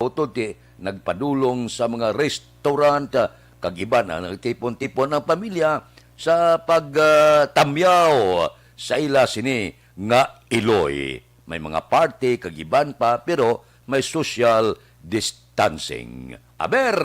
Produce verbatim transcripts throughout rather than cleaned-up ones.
utod ti nagpadulong sa mga restaurant, ah, kag iban ang nagtipon-tipon ang pamilya sa pag, ah, tamyaw sa ila sini nga iloy. May mga party kag iban pa, pero may social distancing. Aber,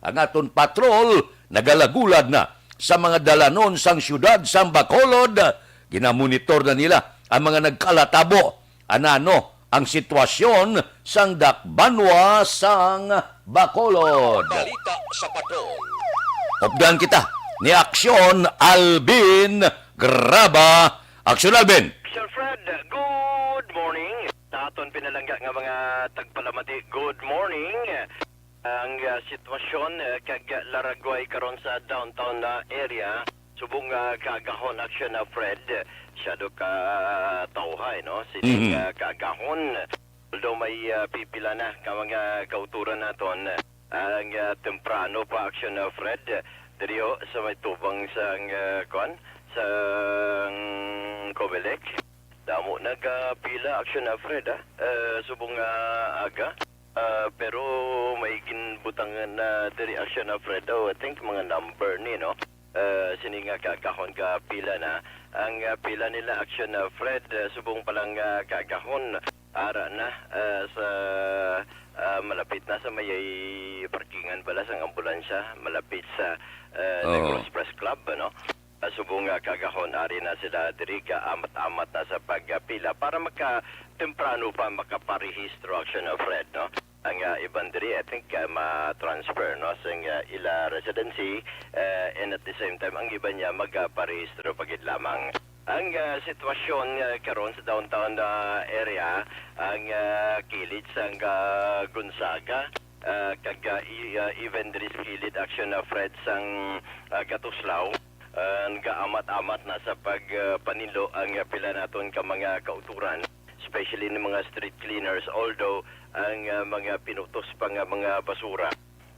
ang aton patrol nagalagulad na sa mga dalanon sang siyudad sang Bacolod. Ginamonitor na nila ang mga nagkalatabo. Anano ang sitwasyon sang dakbanwa sang Bacolod? Balita sa patrol. Updan kita ni Aksyon Alvin Graba. Aksyon Alvin. Sir Fred, good morning. Sa aton pinalangga nga mga tagpalamati, good morning. Ang, ah, sitwasyon, ah, kag Laragway karon sa downtown na area, subong nga kaagahon, Aksyon, ah, Fred, masyado ka tawhay, no? Sining, Mhm. ah, kaagahon, although may, ah, pipila na ka mga kauturan naton, ang, ah, temprano pa, Aksyon, ah, Fred, diri ho sa may tubang sang, ah, kuan, sang Comelec. Damo nagapila, Aksyon, ah, Fred, ah. Eh, subong nga aga. Ah, pero may ginbutangan na diri, Aksyon, ah, Fred, oh, I think mga number ni, no? Eh, sini nga kaagahon, gapila na. Ang, ah, pila nila, Aksyon, ah, Fred, eh, subong pa lang nga kaagahon, ara na, eh, sa, ah, malapit na sa may parkingan bala sang ambulansya, malapit sa, eh, Oo. Negros Press Club, ano? Ah, subong nga kaagahon, ari na sila diri, gaamat-amat na sa pagpila para maka-, temprano pa makaparehistro, Aksyon, ah, Fred, no? Ang, ah, iban diri, I think, ah, ma-transfer, no, sa, ah, ila residency, eh, and at the same time, ang iban niya magaparehistro pa gid lamang. Ang, ah, sitwasyon, ah, karon sa downtown, ah, area, ang, ah, kilid sang, ah, Gonzaga, ah, kag, ah, i-, ah, even diri sa kilid, Aksyon, ah, Fred, sang, ah, Gatuslaw, ah, nagaamat-amat na sa pag, ah, paninlo ang, ah, pila naton ka mga kauturan, especially ni mga street cleaners, although ang, ah, mga pinutos pa nga mga basura,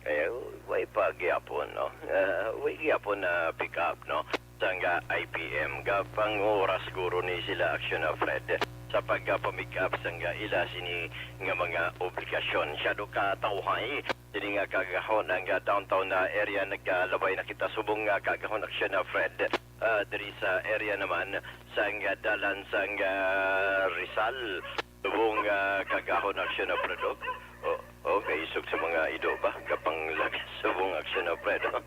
eh, way pa gyapon, no? Ah, way gyapon na pick up, no? Sang, ah, I P M, gapang oras guro ni sila, Aksyon, ah, Fred, sa pagpamick up sang, ah, ila sini nga mga obligasyon. Masyado ka tawhay. Sini nga kaagahon ang, ah, downtown na area, nagalabay na kita subong nga kaagahon, Aksyon, ah, Fred. Ah, diri sa area naman sang, ah, dalan sang, ah, Rizal, subong, ah, kaagahon, Aksyon, ah, Fred, oh. Oh, okay, isog sa mga ido ba? Gapanglagas subong, Aksyon, ah, Fred, oh.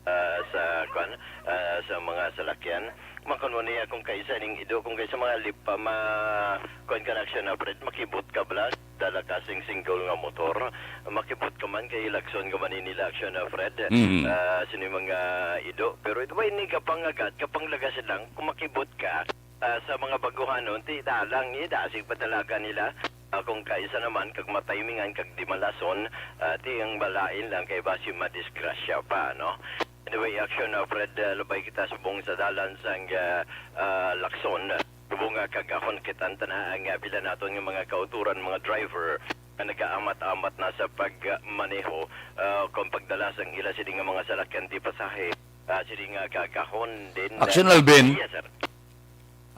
Ah, sa, kuan, ah, sa mga salakyan. Makunwari akong kaisa ning ido, kung kaisa mga lipa, ma-, kuan ka na, Aksyon, ah, Fred, makibot ka bala, dala ka sing single nga motor, makibot ka man kay lagson ka man ni nila, Aksyon, ah, Fred. Mhm. Ah, sini mga ido. Pero ito ba ini kapangagat, kapanglagas lang, kung makibot ka, ah, sa mga baguhanon, ti dalang ni dasig padalagan nila. Ah, kung kaisa naman, kag matimingan, kag di malason, ah, ti ang balain lang kay basi madisgrasya pa, no? Anyway, Aksyon, ah, Fred, ah, labay kita subong sa dalan sang, ah, ah, Lacson. Subong nga kagahon kita ang tana ang, ah, pila naton nga mga kauturan, mga driver nga nagaamat-amat na sa pagmaneho, ah, kung pagdala sang ila sini nga mga salakyan di pasahe, ah, sini nga kagahon din. Aksyon, Alvin. Yes, sir.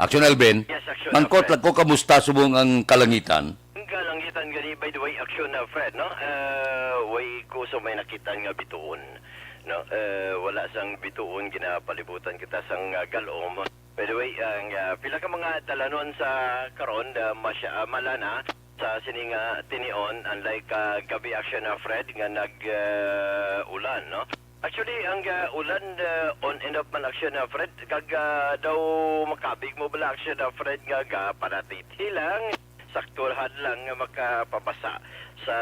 Aksyon, Alvin. Yes, Aksyon, Mangkot Alfred. Lang ko, kamusta subong ang kalangitan? Ang kalangitan gani, by the way, Aksyon, ah, Fred, no? Eh, way ko sa may nakita nga bituon, no? Eh, wala sang bituon, ginapalibutan kita sang, ah, galom. By the way, ang, ah, pila ka mga dalanon sa karon, ah, masya-, ah, malana sa sini nga tinion, unlike, ah, gabi, Aksyon, ah, Fred, nga nag, ah, ulan, no? Actually, ang, ah, ulan, ah, on and off man, Aksyon, ah, Fred, kag, ah, daw makabig mo bala, Aksyon, ah, Fred, nga gapanatithi lang, sakto lang nga makapabasa sa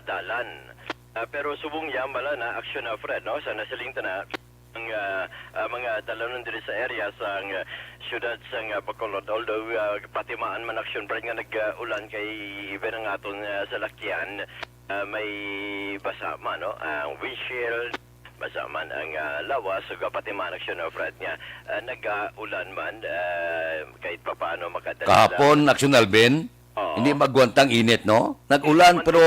dalan. Ah, pero subong ya, malana, Aksyon, ah, Fred, no? Sa nasiling ta na, ang, ah, ah, mga dalanon diri sa area sa, ah, siyudad sa, ah, Bacolod. Although, ah, patimaan man, Aksyon, Fred, nga nag, ah, ulan kay even ang aton, ah, salakyan, ah, may basa man, no? Ang windshield, basa man ang, ah, lawas, ug pati man, Aksyon, no, Fred, nga, ah, nag-aulan man, ah, kahit papaano makadala. Kahapon, Aksyon Alvin, Oo. Hindi magwantang init, no? Nag-ulan, Hindi man pero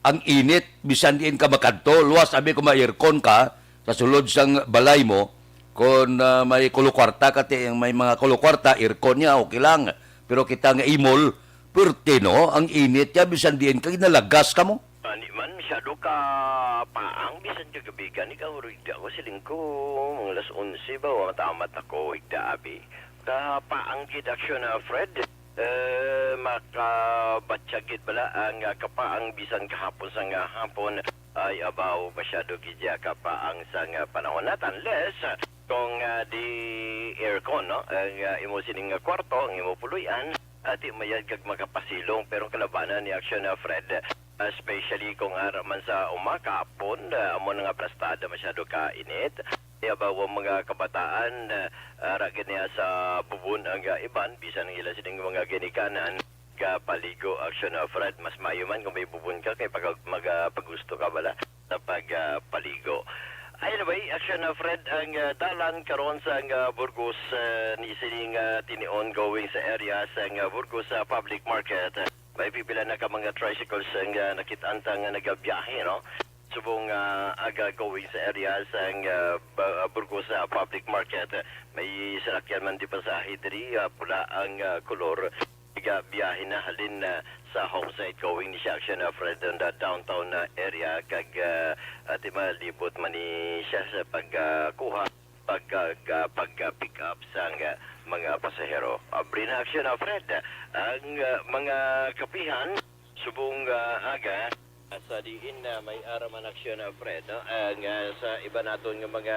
ang init, bisan diin ka makadto, luwas, abi ko ma-aircon ka, sa sulod sang balay mo, kung, ah, may kulokwarta ka, ti, may mga kulokwarta, aircon niya, okay lang. Pero kita nga imol, Perte, no? Ang init niya, bisan diin ka, nalagas ka mo. Ani man, masyado ka paang, bisan ka gabi gani, kahurog di ako, siling ko, mga alas onse ba, wa matamat ako, higda abi. Kapaang gid aksyon na, Fred. Eh, makabatya gid bala ang, ah, kapaang bisan kahapon sa nga hapon ay abaw masyado gid ya kapaang sa nga panahon nat, unless, ah, kung, ah, di aircon, no? Ang, ah, imo sining nga kwarto, ang imo puloy-an, ati mayad kag makapasilong, pero kalabanan ni aksyon na, Fred, especially kung ara man sa uma kahapon, ah, amo na nga plastada masyado ka init. Kaya ba ang mga kabataan, ah, ara gid niya sa bubon ang, ah, iban, bisan ang ila sining mga ginikanan, gapaligo, aksyon na, Fred. Mas maayo man kung may bubon ka kay pag, mag, ah, pagusto ka bala sa pag, ah, paligo. Anyway, aksyon na, Fred, ang, ah, dalan karon sa, ah, Burgos, ah, ni sining, ah, tinion going sa area sa, ah, Burgos, ah, Public Market. May pipila na ka mga tricycles ang, ah, nakit-an ta nga nagabiyahe, no? Subong, ah, aga going sa area sa, ah, Ba-, ah, Burgos, ah, Public Market. May salakyan man di pasahe diri, ah, pula ang, ah, kolor. Nagabiyahe na halin, ah, sa homesite going ni siya, aksyon na, Fred, on the downtown, ah, area, kag, ah, ati malibot man ni siya sa pagkuha, pag, ah, ga-, pag, ah, pick up sang, ah, mga pasahero. Abri na aksyon na, Fred, ang, ah, mga kapihan subong, ah, aga sa diin na may ara man aksyon na, Fred, no? Ang, ah, sa iba naton nga mga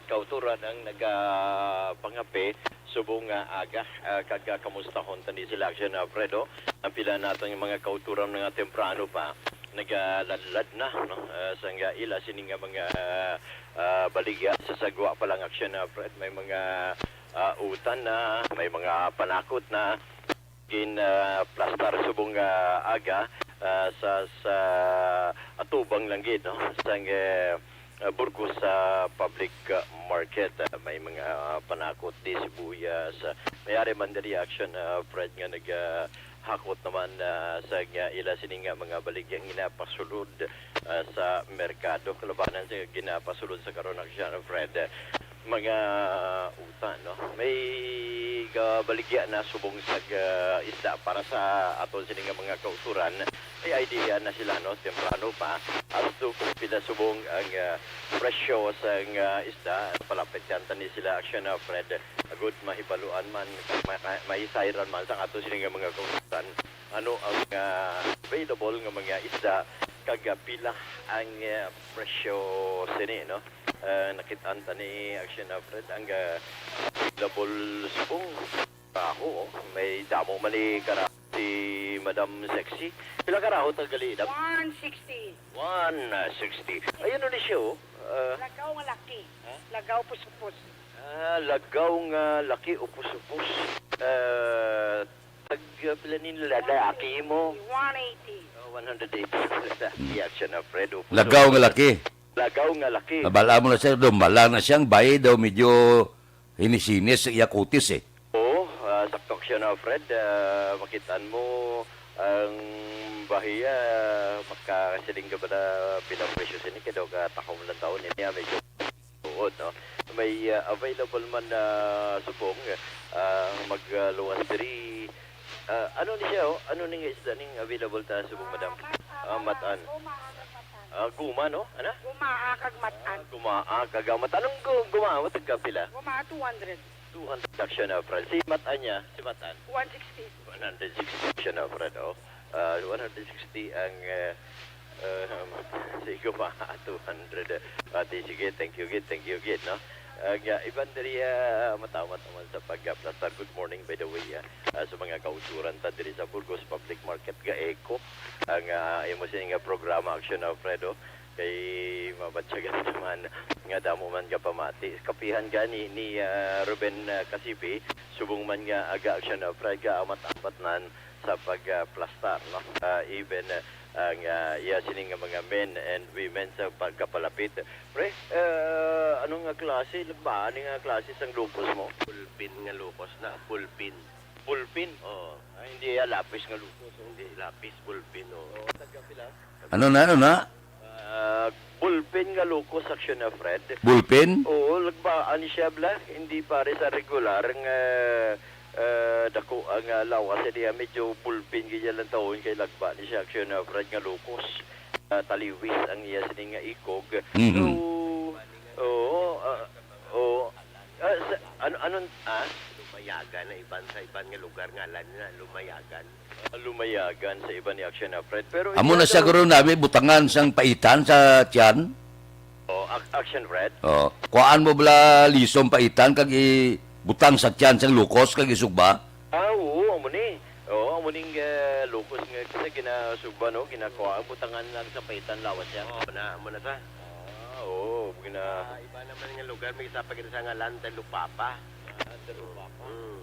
kauturan ang nagapangape subong nga aga, ah, kag, ah, kamustahon tani sila aksyon na, Fred, no? Ang pila naton nga mga kauturan nga temprano pa nagaladlad na, no? Ah, sa nga ila sini nga mga, ah, baligya sa sagwa pa lang aksyon na, Fred, may mga, ah, utan na, may mga panakot na, gin, ah, plastar subong nga aga, ah, sa, sa atubang lang gid, no? Sang, eh, ah, Burgos sa public, ah, market. Ah, may mga, ah, panakot di sibuyas. Ah, may ari man diri aksyon, ah, Fred, nga nag, ah, hakot naman, ah, sa nga ila sini nga mga baligyang ginapasulod, ah, sa merkado. Kalabanan sa ginapasulod sa karon aksyon, Fred. Mga utan, no? May gabaligya na subong sa, ah, isda para sa aton sini nga mga kauturan. May idea na sila, no? Temprano pa. As to kung pila subong ang, ah, presyo sa, ah, isda. Palapit yan tani sila, aksyon na, Fred. Agud mahibaluan man, ma-, ma-, mahisayran man sa aton sini nga mga kauturan. Ano ang, ah, available nga mga isda, kag, ah, pila ang, ah, presyo sini, no? Ah, nakit-an ta ni aksyon na, Fred, ang, ah, double spoon. Karaho, oh. May damo man ni karaho si Madam Sexy. Pila karaho ta gali, Dam? One sixty. One sixty. Ayun, ano ni siya, oh. Ah. Lagaw nga laki. Ha? Lagaw pusupos. Ah, lagaw nga laki, upos-upos. Ah, tag, ah, pila ni lalaki mo? One eighty. Oh, one hundred eighty. Reaction na, Fred, upos-upos. Lagaw nga laki. Lagaw nga laki. Nabala mo na siya, dumala na siyang bayi daw medyo hinisinis sa iya kutis eh. Oo, ah, sakto siya na, Fred. Ah, makitaan mo ang bahiya, makasiling ka ba na pinapresyo sini? Kaya daw ka takong lang taon niya, medyo tuod, no? May, ah, available man na subong, ah, magluwas diri. Ah, ano ni siya, oh? Ano ni nga isda ning available ta subong, madam? Ah, matan. Ah, guma, no? Ana? Gumaa kag matan. Ah, gumaa kag matan. Anong gu-, gumaa? Matag ka pila? Gumaa, two hundred. Two hundred action na, Fred. Si matan niya, si matan? One sixty. One hundred sixty action na, Fred, oh. Ah, one hundred sixty ang, eh, eh, si gumaa, two hundred. Ah, di, sige, thank you gid, thank you gid, no? Ang, ah, iban diri, ah, matamat naman sa pag-aplastar. Good morning, by the way, ah. Ah, sa mga kauturan ta diri sa Burgos Public Market, ga-echo ang, ah, imo sini nga programa, Action Alfredo. Kay mabatyagan naman nga damo man nga pamati. Kapihan gani ni, ah, Ruben, ah, Kasipi, subong man nga aga Action Alfred, ga-amat-amat nan sa pag, ah, plastar, no? Ah, even, ah, ang, ah, iya sini nga mga men and women sa pagkapalapit. Pre, ah, ano nga klase, ba, ano nga klase sang lupos mo? Ballpen nga lupos na, ballpen. Ballpen? Oo. Ah, hindi ya lapis nga lupos, oh. Hindi lapis, ballpen, oh. Oo, taga pila? Ano na, ano na? Ah, ballpen nga lupos, action na, Fred. Ballpen? Oo, nagbaan siya, bla. Hindi pare sa regular nga, Ah, dako ang, ah, lawas niya, medyo bulpin gid lang tawon kay lagba ni siya, Action, ah, Fred, nga lukos. Ah, taliwis ang iya sining nga ikog. Mhm. So, oo, ah, oo. Ah, sa, ano, anon, ah? Lumayagan na iban sa iban nga lugar, ngalan na Lumayagan. Ah, Lumayagan sa iban ni Action, ah, Fred. Pero Amo na iya daw siguro nabi butangan sang paitan sa tiyan. Oh, ac-, Action, Fred. Oh, kuhaan mo bala lisom paitan kag ibutang sa tiyan sang lukos kag isugba? Ah, oo, amo ni. Oo, amo ning, eh, lukos nga kasi ginasugba, no? Ginakuha, butangan lang sa paitan lawas siya. Oo, na, amo na sa. Ah, oo, gina- Ah, iba naman nga lugar, may isa pa gid sa ngalan, Talupapa. Ah, Talupapa. Mm.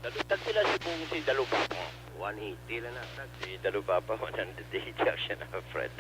Dalu-, tag pila subong si Dalupapa? One eighty lang na, tag. Si Dalupapa, one hundred eighty, Action, ah, Fred.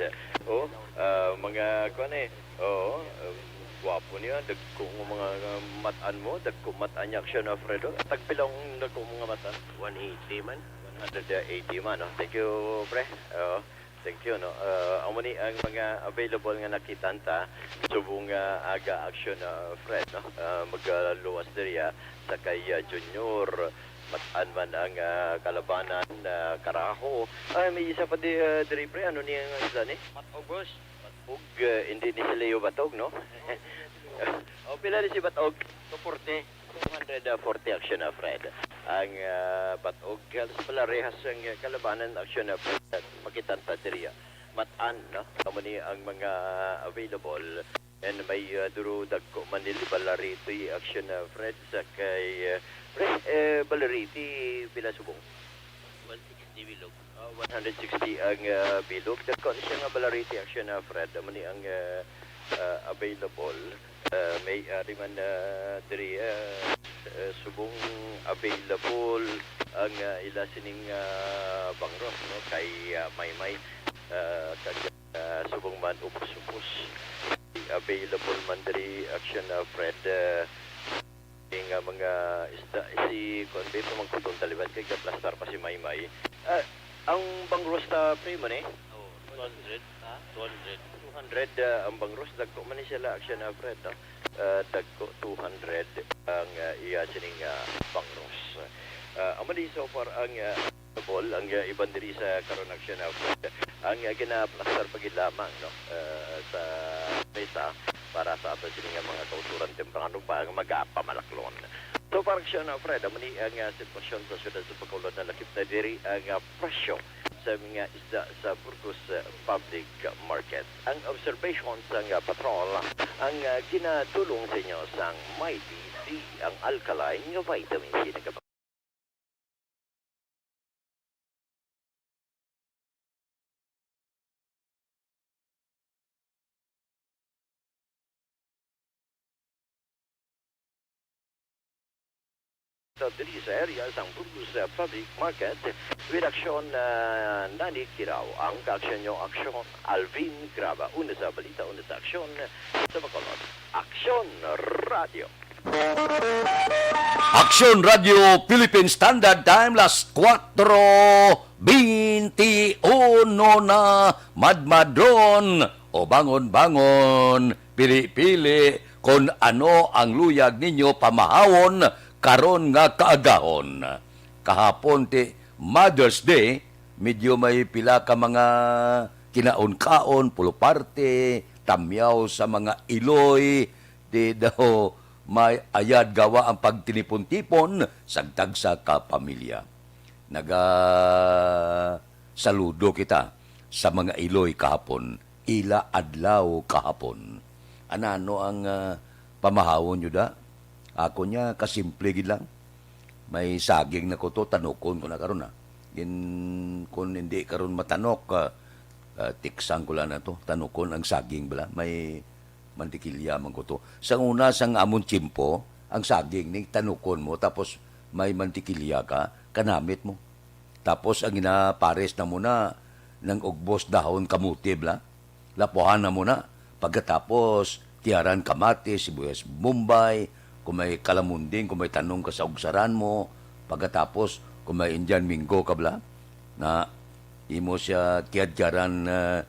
Oh, ah, mga, kuwan eh. Oo, ah, gwapo niya. Dagko nga mga, ah, mat-an mo. Dagko mat-an niya, Action, ah, Fred. Oh, tag pila ang dagko mga mat-an? One eighty man. One hundred eighty man, no? Thank you, pre. Oo. Thank you, no. Ah, amo ni ang mga available nga nakita ta subong nga aga, Action, ah, Fred, no. Ah, magaluwas diri, ah, sa kay, ah, Junior. Mat-an man ang, ah, kalabanan, ah, Carajo. Ah, may isa pa di, ah, diri, pre. Ano niya nga isda ni? Batog, boss. Batog, ah, hindi ni si Leo Batog, no? Oh, pila ni si Batog? Two forty. Two hundred forty, Action, ah, Fred. Ang, ah, Batog, halos palarehas ang, ah, kalabanan, Action, ah, Fred. Makita ta diri, ah. Mat-an, no? Amo ni ang mga available. And may, ah, duro dagko man ni Balariti, Action, ah, Fred, sa kay, ah, pre, eh, Balariti, pila subong? One sixty bilog. Ah, one hundred sixty ang, ah, bilog. Dagko ni siya nga Balariti, Action, ah, Fred. Amo ni ang, ah, ah, available. Ah, may ari man, ah, diri, ah, ah, subong available ang, ah, ila sining, ah, bangros, no? Kay, ah, Maymay, ah, kag, ah, subong man upos-upos. Available man diri, Action, ah, Fred, ah, nga mga isda, si, kuwan ba, pamangkuton ta liwat kay gaplastar pa si Maymay. Ah, ang bangros ta, pre, mo ni? Oo, two hundred. Ha? Two hundred. Two hundred, ah, ang bangros, dagko man ni sila, Action, ah, Fred, no? Ah, dagko, two hundred ang, ah, iya sining, ah, bangros. Ah, amo ni so far ang, ah, available, ang, ah, iban diri sa karon, Action, ah, Fred. Ang, ah, ginaplastar pa gid lamang, no, ah, sa mesa para sa ato sini nga mga kauturan temprano pa ang magapamalaklon. So, para, Action, ah, Fred, amo ni ang, ah, sitwasyon sa siyudad sa Bacolod. Nalakip na diri ang, ah, presyo sa mga isda sa Burgos, ah, Public Market. Ang observation sang, ah, patrol ang, ah, ginadulong sa inyo sang Mighty C, ang alkaline nga vitamin C. Nagab- Sa diri sa area sang Burgos, uh, Public Market, with Action, uh, Nani Kiraw, ang ka-action nyo, Action Alvin Graba. Una sa balita, una sa aksyon sa Bacolod. Action Radio. Action Radio Philippine Standard Time, las kuwatro beinti uno na, madmadron o bangon-bangon, pili-pili kon ano ang luyag ninyo pamahawon karon nga kaagahon. Kahapon ti Mother's Day, medyo may pila ka mga kinaon-kaon, puluparte, tamyaw sa mga iloy, di daw may ayad gawa ang pagtinipon-tipon sang tagsa ka pamilya. Naga-saludo kita sa mga iloy kahapon, ila adlaw kahapon. Anano ang, ah, pamahawon nyo da? Ako niya, kasimple gid lang. May saging na ko to, tanukon ko na karon, ah. Gin-, kung hindi karon matanok, ah, ah, tiksang ko lang na to. Tanukon ang saging bala. May mantikilya man ko to. Sa una, sang amon tiyempo, ang saging ni tanukon mo, tapos may mantikilya ka, kanamit mo. Tapos ang ginapares na mo na, nang ugbos dahon kamote bala. Lapuhan na mo na. Pagkatapos, tiyaran kamatis, sibuyas Bombay, kung may kalamunding, kung may tanom ka sa ugsaran mo. Pagkatapos, kung may Indian mango ka bala, na imo siya tiyadyaran, ah,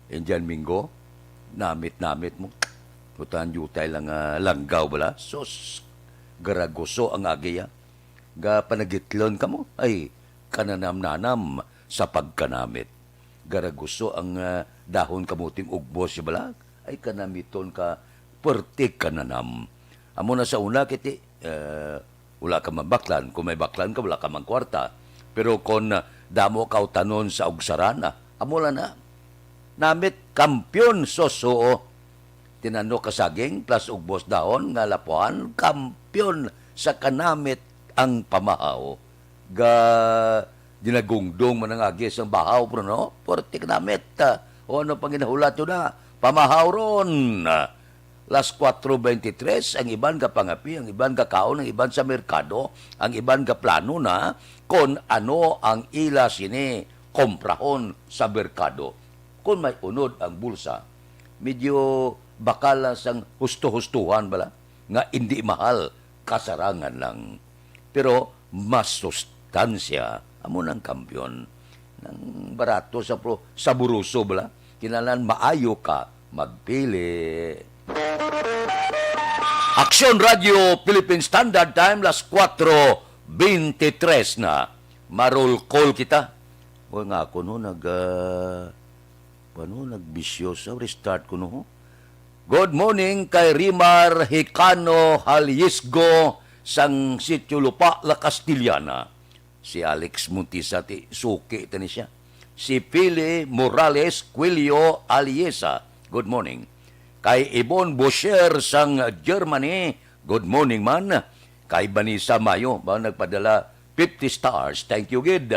Indian mango, namit-namit mo. Butangan diutay lang, ah, langgaw bala. Sus, garagoso ang agi, ah. Gapanagitlon kamo, ay kananam-nanam sa pagkanamit. Garaguso ang, ah, dahon kamuting ugbos sa balag, ay kanamiton ka perti kananam. Amo na sa una, kiti, eh, wala ka mabaklan. Kung may baklan ka, wala ka mang kwarta. Pero kung, ah, damo ka utanon sa ugsaran, ah, amo lang na. Namit kampiyon, sos, oo. Tinano ka saging plus ugbos dahon nga lapuhan, kampiyon sa kanamit ang pamahaw. Ga, dinagungdong man ang agi sang bahaw, pero no? Porte kanamit. Ah, o ano pang ginahulat yun na? Pamahaw ron. Ah, las cuatro veintitrés, ang iban gapangapi, ang iban gakaon, ang iban sa merkado, ang iban gaplano na kon ano ang ila sini komprahon sa merkado. Kon may unod ang bulsa, medyo bakal lang sang husto-hustuhan bala, nga indi mahal, kasarangan lang. Pero mas sustansya, amo nang kampiyon. Nang barato sa pro-, saburuso bala, kinahanglan maayo ka magpili. Aksyon Radio Philippine Standard Time, las cuatro veintitrés na. Marulkol kita. O nga ako, no, nag, ah, ano, nagbisyo sa restart ko, no? Good morning kay Rimar Hicano Haliesgo sang Sitio Lupa, La Castellana. Si Alex Montisa, ti suki tani siya. Si Pili Morales Quilio Aliesa, good morning. Kay Ibon Bosher sang Germany, good morning man. Kay Vanessa Mayo, ba, nagpadala fifty stars. Thank you gid.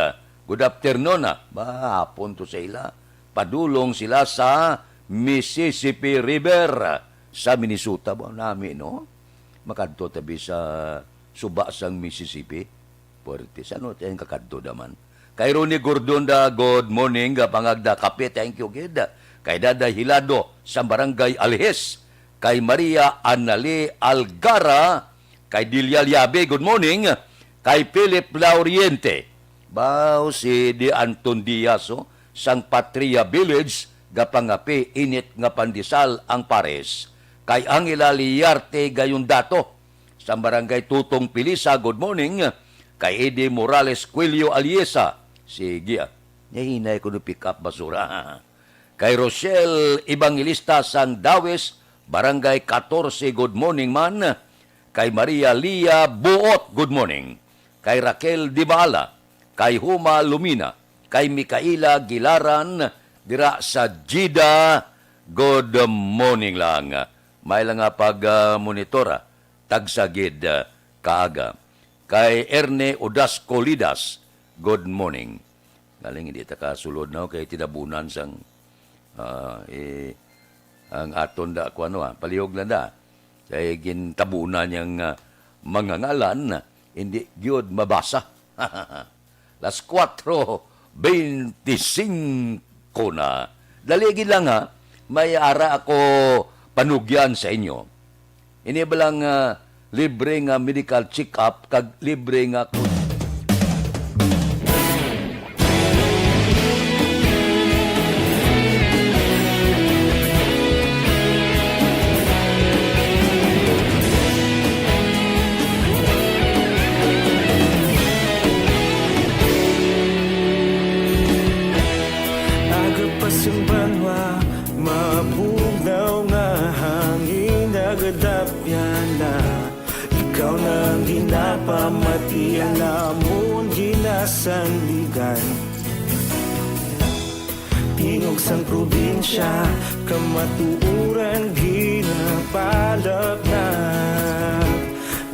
Good afternoon, ah. Ba, hapon to sa ila. Padulong sila sa Mississippi River sa Minnesota. Ba, nami, no? Makadto tabi sa suba sang Mississippi. Puerte. Sa ano tayo kakadto naman? Kay Ronnie Gordon da, good morning. Pangagda kape, thank you gid. Kay Daday Hilado sa Barangay Alihis. Kay Maria Anali Algara, kay Delia Liabe, good morning. Kay Philip Lauriente, baw si Di Anton Diaz, oh, sang Patria Village, gapangapi init nga pandesal ang pares. Kay Angela Liarte Gayondato, sa Barangay Tutong Pilisa, good morning. Kay Eddie Morales Cuello Aliesa, sige, ah, nahinay ko no pick up basura. Kay Rochelle Evangelista sang Dawis, Barangay Catorce, good morning man. Kay Maria Lia Buot, good morning. Kay Raquel Dibala, kay Huma Lumina, kay Micaela Gilaran, dira sa Jeddah, good morning lang. May lang nga pag, ah, monitor, ah, tagsa gid, ah, kaaga. Kay Erne Odasco Lidas, good morning. Galing, hindi ta kasulod na, kay tinabunan sang, ah, eh, ang aton da, kuwan, ah, palihog lang da. Kay gintabunan niyang, ah, mga ngalan, hindi gyud mabasa. Las cuatro veinticinco na. Dali gid lang, ha, may ara ako panugyan sa inyo. Ini ba lang, ah, libre nga medical check-up kag libre nga kun- Aga pa sing banwa, mabugnaw nga hangin, nagadapyan na. Ikaw na ang ginapamati, ang amon ginasandigan. Tingog sang probinsya, kamatuoran ginapalapnag.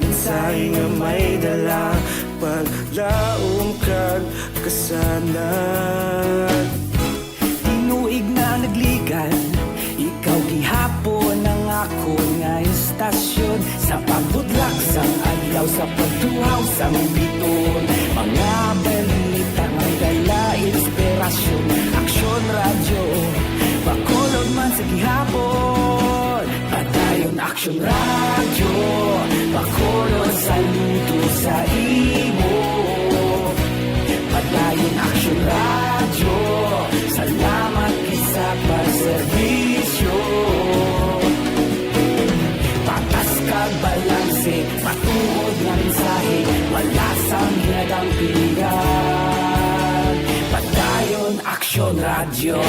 Mensahe nga may dala, paglaom kag kasanag. Tinuig na nagligan, ikaw gihapon ang akon nga istasyon. Sa pagbudlak sang adlaw, sa pagtuhaw sang biton, mga balita may dala inspirasyon. Aksyon Radyo, Bacolod man sa gihapon. Padayon Aksyon Radyo, Bacolod, saludo sa imo. Padayon Aksyon Radyo, salamat gid sa pagserbisyo. Patas kag balanse, matuod nga mensahe, wala sa Bacolodnon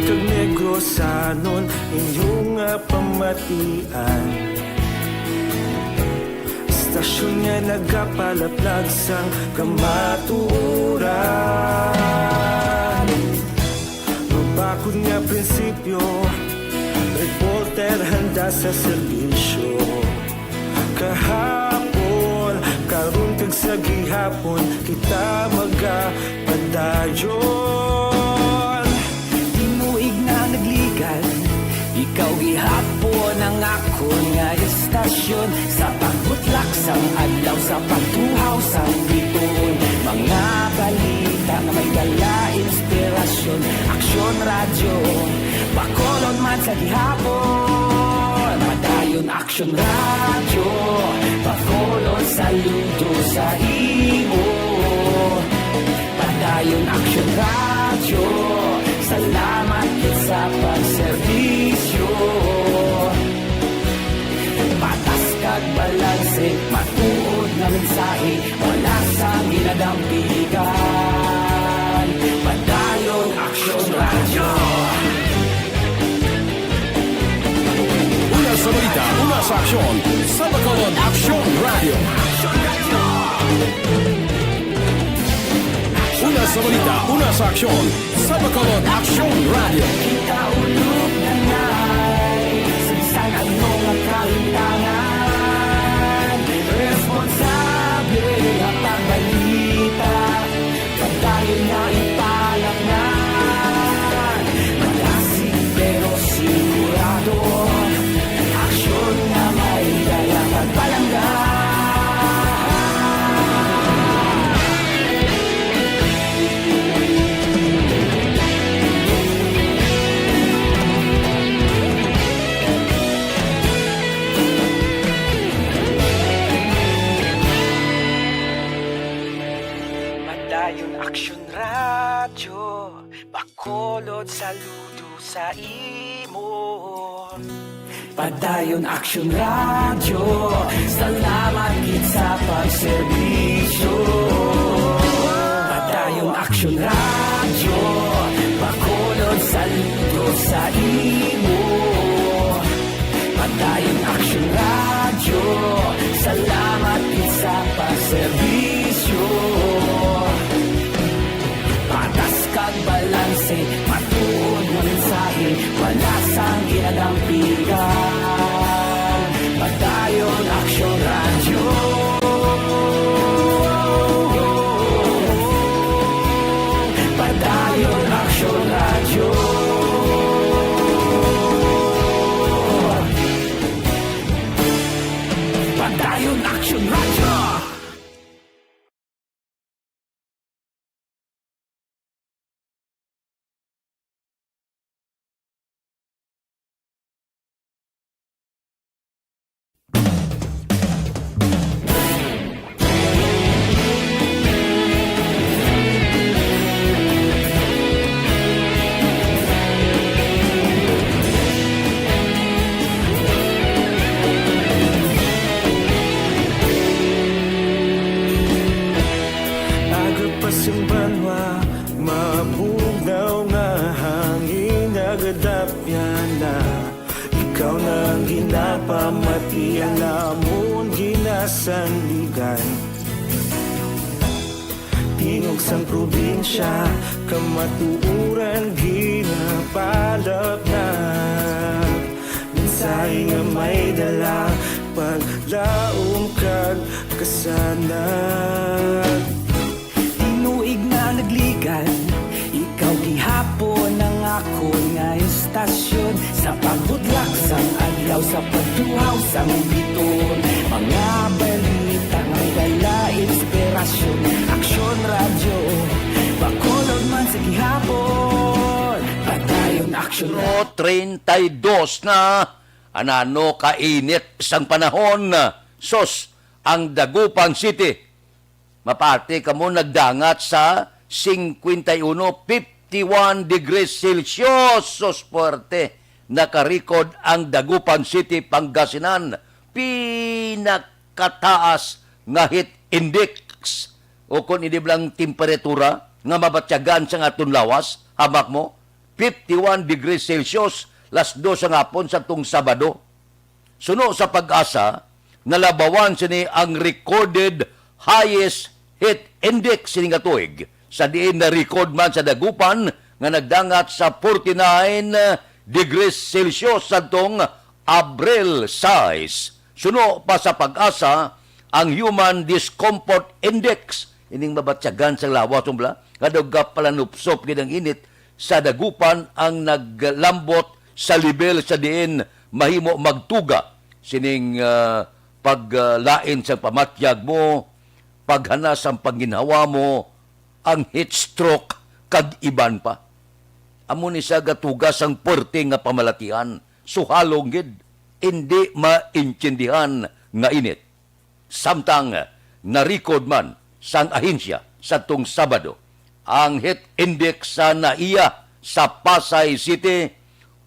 kag Negrosanon, inyo nga pamatian. Istasyon nga nagapalaplag sang kamatuoran. Mabakod nga prinsipyo, reporter handa sa serbisyo. Kahapon, karon kag sa gihapon, kita magapadayon. Tinuig na nagligan, ikaw gihapon ang akon nga istasyon. Sa pagbutlak sang adlaw, sa pagtuhaw sang bituon, mga balita nga may dala inspirasyon. Aksyon Radyo, Bacolod man sa gihapon. Padayon Aksyon Radyo, Bacolod saludo sa imo. Padayon Aksyon Radyo, salamat gid sa pagserbisyo. Patas kag balanse, matuod nga mensahe, wala sang ginadampigan. Padayon Aksyon Radyo. Una sa balita, una sa aksyon, sa Bacolod Aksyon Radyo. Una sa balita, una sa aksyon, sa Bacolod Aksyon Radyo. Kita ulog na nai, sa bisan ano nga kalimtangan, responsable nga pagbalita. Padayon nga ipalaknag, malasig pero sigurado. Aksyon nga may dala pagpalangga. Padayon Aksyon Radyo, Bacolod saludo sa imo. Padayon Aksyon Radyo, salamat gid sa pagserbisyo. Padayon Aksyon Radyo, Bacolod saludo sa imo. Padayon Aksyon Radyo, salamat gid sa pagserbisyo. Patas kag balanse, matuod nga mensahe, wala sang ginadampigan. Padayon Aksyon Radyo. Padayon Aksyon Radyo. Padayon Aksyon Radyo. Aga pa sing banwa, mabugnaw nga hangin nagadapyan na. Ikaw na ang ginapamati, ang amon ginasandigan. Tingog sang probinsya, kamatuoran ginapalapnag. Mensahe nga may dala, paglaom kag kasanag. Tinuig na nagligan, ikaw gihapon ang akon nga istasyon. Sa pagbutlak sang adlaw, sa pagtuhaw sang bituon, mga balita nga may dala inspirasyon. Aksyon Radyo, Bacolod man sa gihapon. Padayon Aksyon Radyo. Treinta y dos na, anano kainit sang panahon. Sus, ang Dagupan City. Mapati kamo nagdangat sa cincuenta y uno, fifty-one degrees Celsius. Sus, puwerte. Nakarecord ang Dagupan City, Pangasinan. pinakataas nga heat index, o kon hindi lang temperatura nga mabatyagan sa aton lawas, hamak mo, fifty-one degrees Celsius, las dos sa hapon sa tong Sabado. Suno sa PAGASA, nalabawan sini ang recorded highest heat index sini nga tuig, sa diin na-record man sa Dagupan nga nagdangat sa forty-nine degrees Celsius sadtong Abril sais. Suno pa sa PAGASA, ang Human Discomfort Index, ining mabatyagan sa lawas, umbla, nga daw gapalanupsop gid ang init, sa Dagupan ang naglambot sa lebel sa diin mahimo magtuga sining, ah, paglain sang pamatyag mo, paghanas sang panginhawa mo, ang heat stroke, kag iban pa. Amo ni siya gatuga sang puwerte nga pamalatian, suhalong gid, indi maintindihan nga init. Samtang na-record man sang ahensya sadtong Sabado ang heat index sa NAIA sa Pasay City,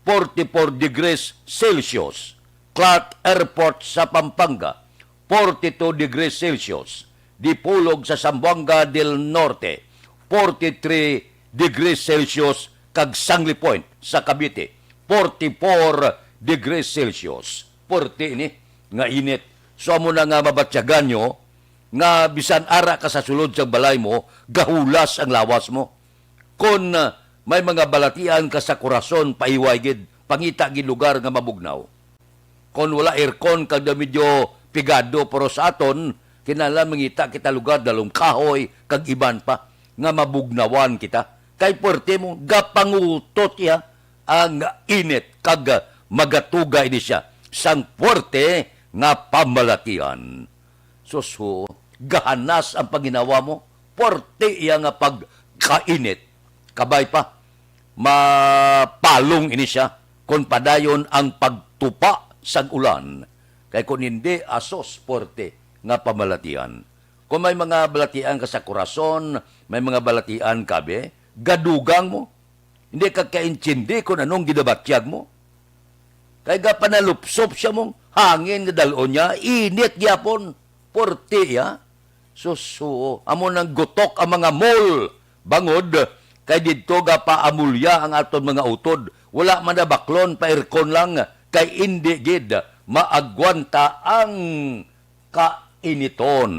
forty-four degrees Celsius, Clark Airport sa Pampanga, forty-two degrees Celsius, Dipolog sa Zamboanga del Norte, forty-three degrees Celsius, kag Sangley Point sa Cavite, forty-four degrees Celsius. Puwerte ini nga init. So, amo na nga mabatyagan nyo nga bisan ara ka sa sulod sang balay mo, gahulas ang lawas mo. Kon, ah, may mga balatian ka sa Corazon, pahiway gid, pangita gid lugar nga mabugnaw. Kon wala aircon kag daw medyo pigado, pero sa aton, kinahanglan mangita kita lugar dalom kahoy kag iban pa nga mabugnawan kita. Kay puwerte mo, gapangutot iya ang init kag magatuga ini siya sang puwerte nga pamalatian. Sus, huo, gahanas ang panginhawa mo, puwerte iya nga pagkainit. Kabay pa, mapalong ini siya kon padayon ang pagtupa sang ulan. Kay kon hindi, asos, puwerte nga pamalatian. Kung may mga balatian ka sa Corazon, may mga balatian ka, be, gadugang mo. Hindi ka kaintindi kung anong ginabatyag mo. Kay gapanalupsop siya mong hangin nga dal-on niya, init gyapon. Puwerte, ya. Susuo, amo nang gutok ang mga mall. Bangod, kay didto gapaamulya ang aton mga utod. Wala man na baklon, pa-aircon lang, kay indi gid maagwanta ang kainiton.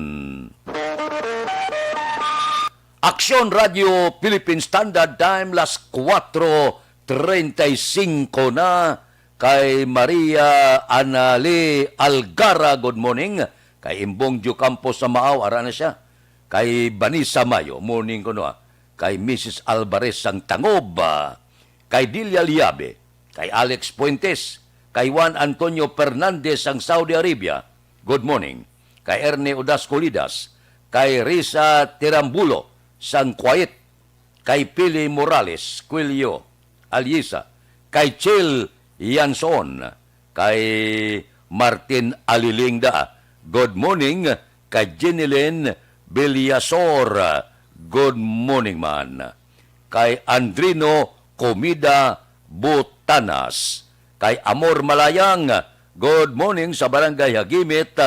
Aksyon Radio Philippine Standard Time, las kuwatro treinta y cinco na. Kay Maria Anali Algara, good morning. Kay Imbong Diocampo sa Maaw, ara na siya. Kay Vanessa Mayo, morning kuno, ah. Kay Missus Alvarez sang Tangob, ah. Kay Delia Liabe, kay Alex Fuentes, kay Juan Antonio Fernandez sang Saudi Arabia, good morning. Kay Erne Odas Colidas, kay Risa Tirambulo sang Kuwait, kay Pili Morales, Quilio, Aliesa, kay Chil Yanson, kay Martin Alilingda, good morning, kay Jenilyn Villasor, good morning man, kay Andrino Comida Butanas, kay Amor Malayang, good morning sa Barangay Hagimit,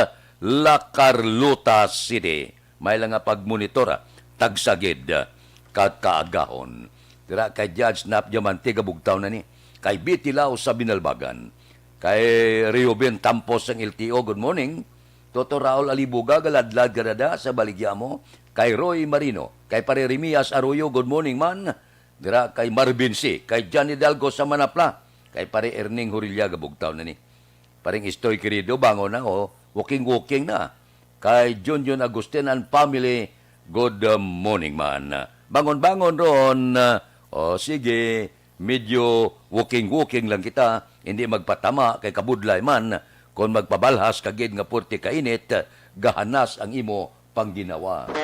La Carlota City. May lang nga pagmonitor, ah, tagsa gid, ah, ka kaagahon. Dira kay Judge Nap Diamante, gabugtaw na ni. Kay Betty Lau sa Binalbagan. Kay Reuben Tampos sang L T O, good morning. Toto Raul Alibuga, galadlad ka dada sa baligya mo. Kay Roy Marino, kay Pare Remias Arroyo, good morning man. Dira kay Marvin C, kay Johnny Dalgo sa Manapla, kay Pare Erning Hurilla, gabugtaw na ni. Paring Istoy Querido, bangon na, oh. Walking-walking na. Kay Junjun Agustin and family, good, uh, morning man. Bangon-bangon ron. O sige, medyo walking-walking lang kita. Hindi magpatama kay kabudlay man. Kung magpabalhas ka gid nga purti kainit, gahanas ang imo pangginawa.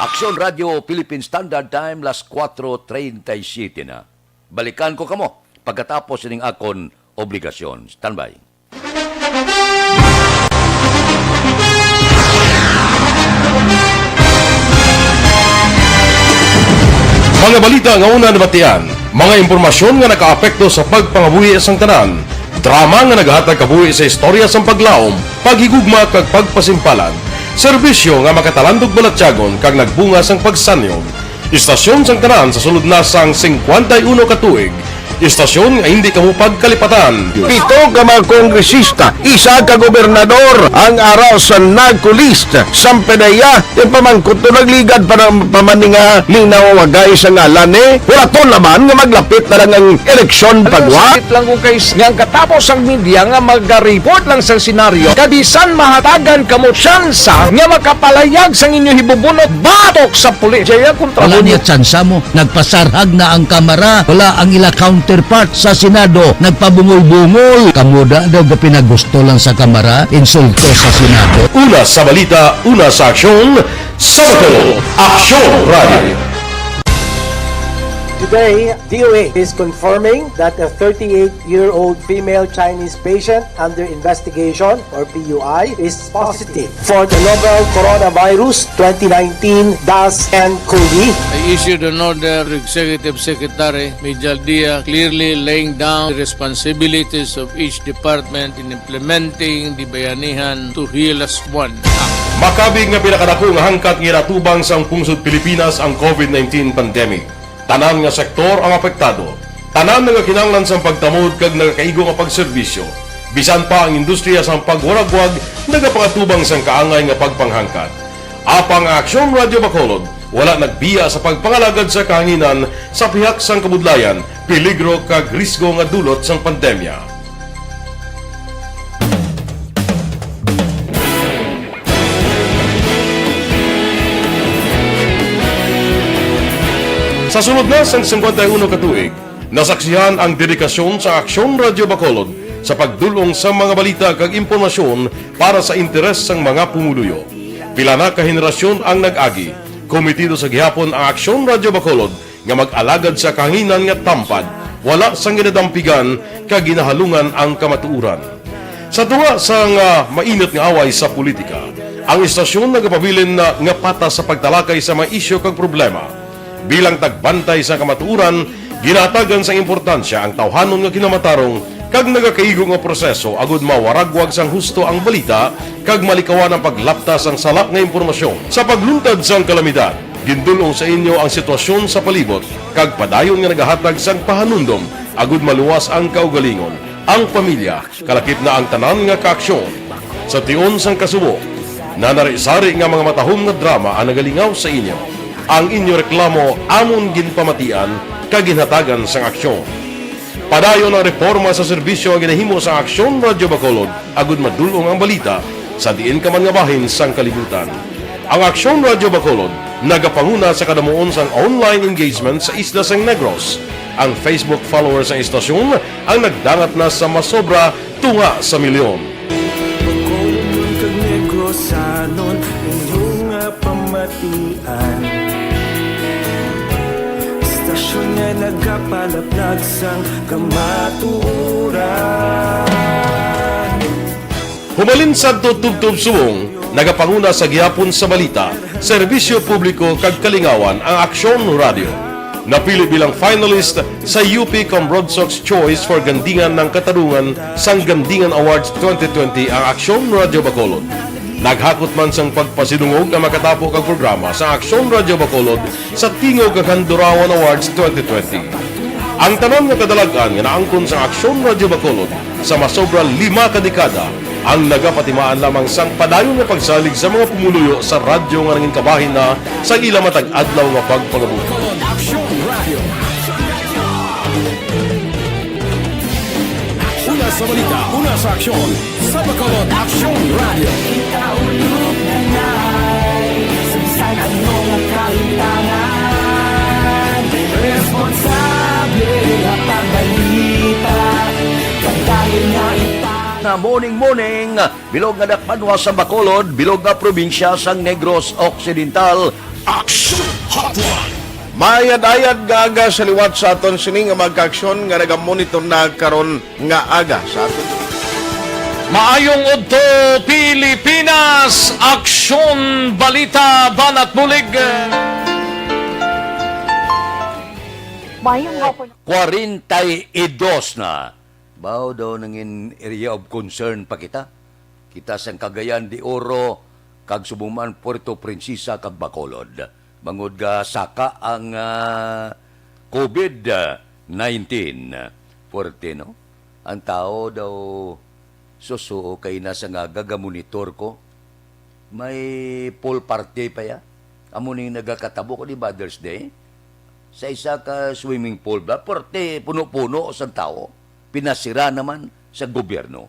Aksyon Radio Philippine Standard Time, las kuwatro treinta y siete na. Balikan ko kamo pagkatapos sining akon obligasyon. Standby. Mga balita nga una nabatian, mga impormasyon nga nakaapekto sa pagpangabuhi sang tanan, Drama nga nagahatag kabuhi sa istorya sang paglaom, paghigugma, kag pagpasimpalan. Serbisyo nga makatalandog balatyagon kag nagbunga sang pagsanyon. Istasyon sang tanan sa sulod na sang singkwenta y uno ka tuig. Istasyon nga hindi kamo pagkalipatan. Pito ka mga kongresista, isa ka gobernador ang ara sa NAGCOLEST. Sampedeya, yung pamangkot to nagligad pa ng pamaninga, linaw wagay sa ngalan eh. Wala to naman nga maglapit na lang ang eleksyon. Alam mo, pagwa. Sakit lang kung kay s-, nga ang katapos ang media nga mag-report lang sa senaryo, kabisan mahatagan kamo tsansa nga makapalayag sang inyo hibubunot batok sa pulis. Jaya kontra. Wala mo niya tsansa mo. Nagpasarhag na ang Kamara. Wala ang ila counterpart sa Senado. Nagpabungol-bungol. Kamo da daw gapinagusto lang sa Kamara. Insulto sa Senado. Una sa balita, una sa aksyon, sa Bacolod, Aksyon Radio. Today, D O A is confirming that a thirty-eight-year-old female Chinese patient under investigation, or P U I, is positive for the novel coronavirus twenty nineteen dash N COVID. I issued an order to Executive Secretary Mijal Dia, clearly laying down the responsibilities of each department in implementing the Bayanihan to Heal Us One Act. Makabig nga pinakadako nga hangkat nga ginatubang sang pungsod Pilipinas ang COVID nineteen pandemic. Tanan nga sektor ang apektado. Tanan nga kinahanglan sang pagtamod kag nagakaigo nga pagserbisyo. Bisan pa ang industriya sang pagwaragwag nagapangatubang sang kaangay nga pagpanghangkat. Apang ang Aksyon Radio Bacolod wala nagbiya sa pagpangalagad sa kahanginan sa pihak sang kabudlayan, peligro kag risgo nga dulot sang pandemya. Sa sulod na sang singkwenta y uno ka tuig, nasaksihan ang dedikasyon sa Aksyon Radio Bacolod sa pagdul-ong sa mga balita kag impormasyon para sa interes sang mga pumuluyo. Pila na ka henerasyon ang nag-agi. Kometido sa gihapon ang Aksyon Radio Bacolod nga mag-alagad sa kahanginan nga tampad, wala sang ginadampigan kag ginahalungan ang kamatuoran. Sa tunga sang, ah, mainit nga away sa politika, ang istasyon nagapabilin na nga patas sa pagtalakay sa mga isyu kag problema. Bilang tagbantay sa kamatuoran, ginahatagan sang importansya ang tawhanon nga kinamatarong kag nagakaigo nga proseso agud mawaragwag sang husto ang balita kag malikawan ang paglapta sang sala nga impormasyon. Sa pagluntad sang kalamidad, gindul-ong sa inyo ang sitwasyon sa palibot kag padayon nga nagahatag sang pahanumdom agud maluwas ang kaugalingon, ang pamilya, kalakip na ang tanan nga kaaksyon. Sa tion sang kasubo, nanari-sari nga mga matahom nga drama ang nagalingaw sa inyo. Ang inyo reklamo amon ginpamatian kag ginhatagan sang aksyon. Padayon ang reporma sa serbisyo nga ginahimo sang Aksyon Radio Bacolod agud madul-ong ang balita sa diin ka man nga bahin sang kalibutan. Ang Aksyon Radio Bacolod nagapanguna sa kadamuon sang online engagement sa isla sang Negros. Ang Facebook followers sang istasyon ang nagdangat na sa masobra tunga sa milyon. Bacolodnon kag Negrosanon, inyo nga pamatian. Istasyon nga nagapalaplag sang kamatuoran. Humalin sadto tubtob subong, nagapanguna sa gihapon sa balita, serbisyo publiko kag kalingawan ang Aksyon Radio. Napili bilang finalist sa U P Cambrodsoc's Choice for Gandingan ng Katarungan sang Gandingan Awards twenty twenty ang Aksyon Radio Bacolod. Naghakot man sang pagpasidungog ang makatapo kag programa sa Aksyon Radio Bacolod sa Tingog kag Handurawan Awards twenty twenty. Ang tanan nga kadalag-an nga naangkon sa Aksyon Radio Bacolod sa masobra lima ka dekada ang nagapatimaan lamang sang padayon nga pagsalig sa mga pumuluyo sa radyo nga nangin kabahin na sa ila matag adlaw nga pagpangabuhi. Aksyon Radio. Una sa balita, una sa aksyon, sa Bacolod Aksyon Radio. Sa ano nga kalimtangan, responsable nga pagbalita, pagdali nga ipa- Na morning, morning, bilog nga dakpanwa sa Bacolod, bilog nga probinsya sang Negros Occidental. Action Hotline. Maayad-ayad nga aga sa liwat sa aton sini nga mga kaaksyon nga nagamonitor na karon nga aga sa aton. Maayong udto, Pilipinas! Aksyon, balita, banat bulig. Maayong hapon. Kwarenta y dos na. Mao daw nangin area of concern pa kita. Kita sang Cagayan de Oro, kag subong man Puerto Princesa kag Bacolod. Bangod ga saka ang, ah, covid nineteen. Puwerte, no? Ang tao daw, susuo kay nasa nga gagamonitor ko. May pool party pa ya. Amo ning nagakatabo ko di Mother's Day. Sa isa ka swimming pool ba, puwerte, puno-puno sang tao. Pinasira naman sa gobyerno.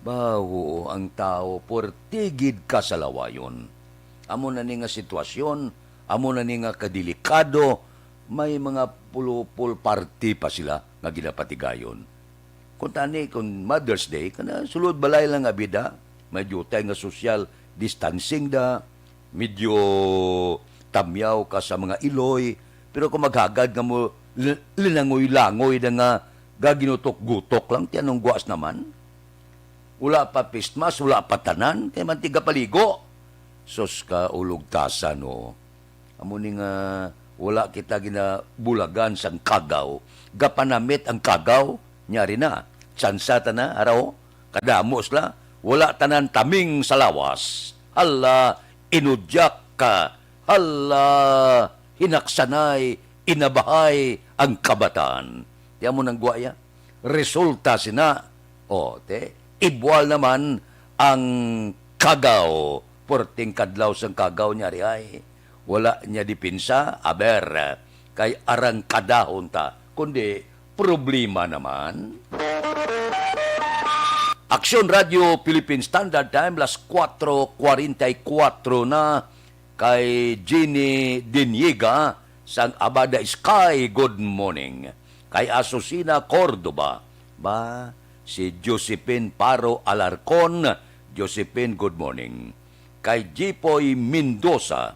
Bawo ang tao, puwerte gid ka sa lawayon. Amo na ni nga sitwasyon, amo na ni nga kadelikado, may mga pulupol party pa sila nga ginapatigayon. Kung tani, kung Mother's Day, kana sulod balay lang nga bida, may diutay nga social distancing da, medyo tamyaw ka sa mga iloy, pero kung maghagad nga mo li-, linangoy-langoy na nga gaginutok-gutok lang, ti anong guas naman? Wala pa face mask, wala pa tanan, kay mantiga paligo. Sus ka ulog tasa, no? Amo ni nga wala kita ginabulagan sang kagaw. Gapanamit ang kagaw, nyari na. Tsansa ta na, araw, kadamo sila. Wala tanan taming sa lawas. Hala, inudyak ka. Hala, hinaksanay, inabahay ang kabataan. Ti amo nang guwaya. Resulta sina, o, te, ibwal naman ang kagaw. Puwerteng kadlaw sang kagaw niya ari ay. Wala niya depensa, aber, kay arangkadahon ta, kundi problema naman. Aksyon Radio Philippine Standard Time, las kuwatro kwarenta y kuwatro na. Kay Jeannie Diniega sang Abada Sky, good morning. Kay Asusina Cordova, ba, si Josephine Paro Alarcon, Josephine, good morning. Kay Jipoy Mendoza,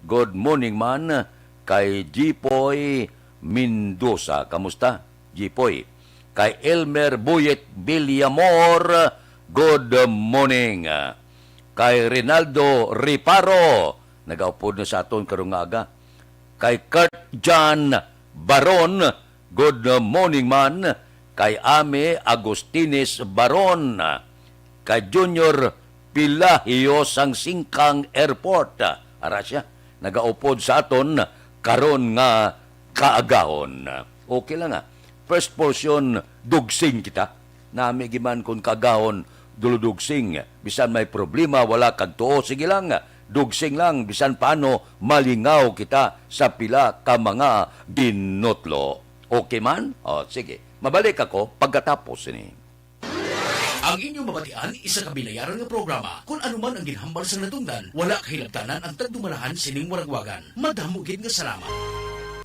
good morning man. Kay Jipoy Mendoza, kamusta, Jipoy? Kay Elmer Buyet Villamor, good morning. Kay Rinaldo Riparo, nagaupod na sa aton karong nga aga. Kay Kurt John Baron, good morning man. Kay Ame Agustines Baron, kay Junior Pilahio sang Singkang Airport. Ara siya, nagaupod sa aton karon nga kaagahon. Okay lang, ha. First portion, dugsing kita. Nami giman kon kaagahon, duludugsing. Bisan may problema, wala kag tuo, sige lang. Dugsing lang, bisan paano, malingaw kita sa pila ka mga ginutlo. Okay man? O, sige. Mabalik ako pagkatapos sini. Ang inyo mabatian, isa ka binayaran nga programa. Kun ano man ang ginhambal sang natungdan, wala kahilabtanan ang tagdumalahan sining waragwagan. Madamo gid nga salamat.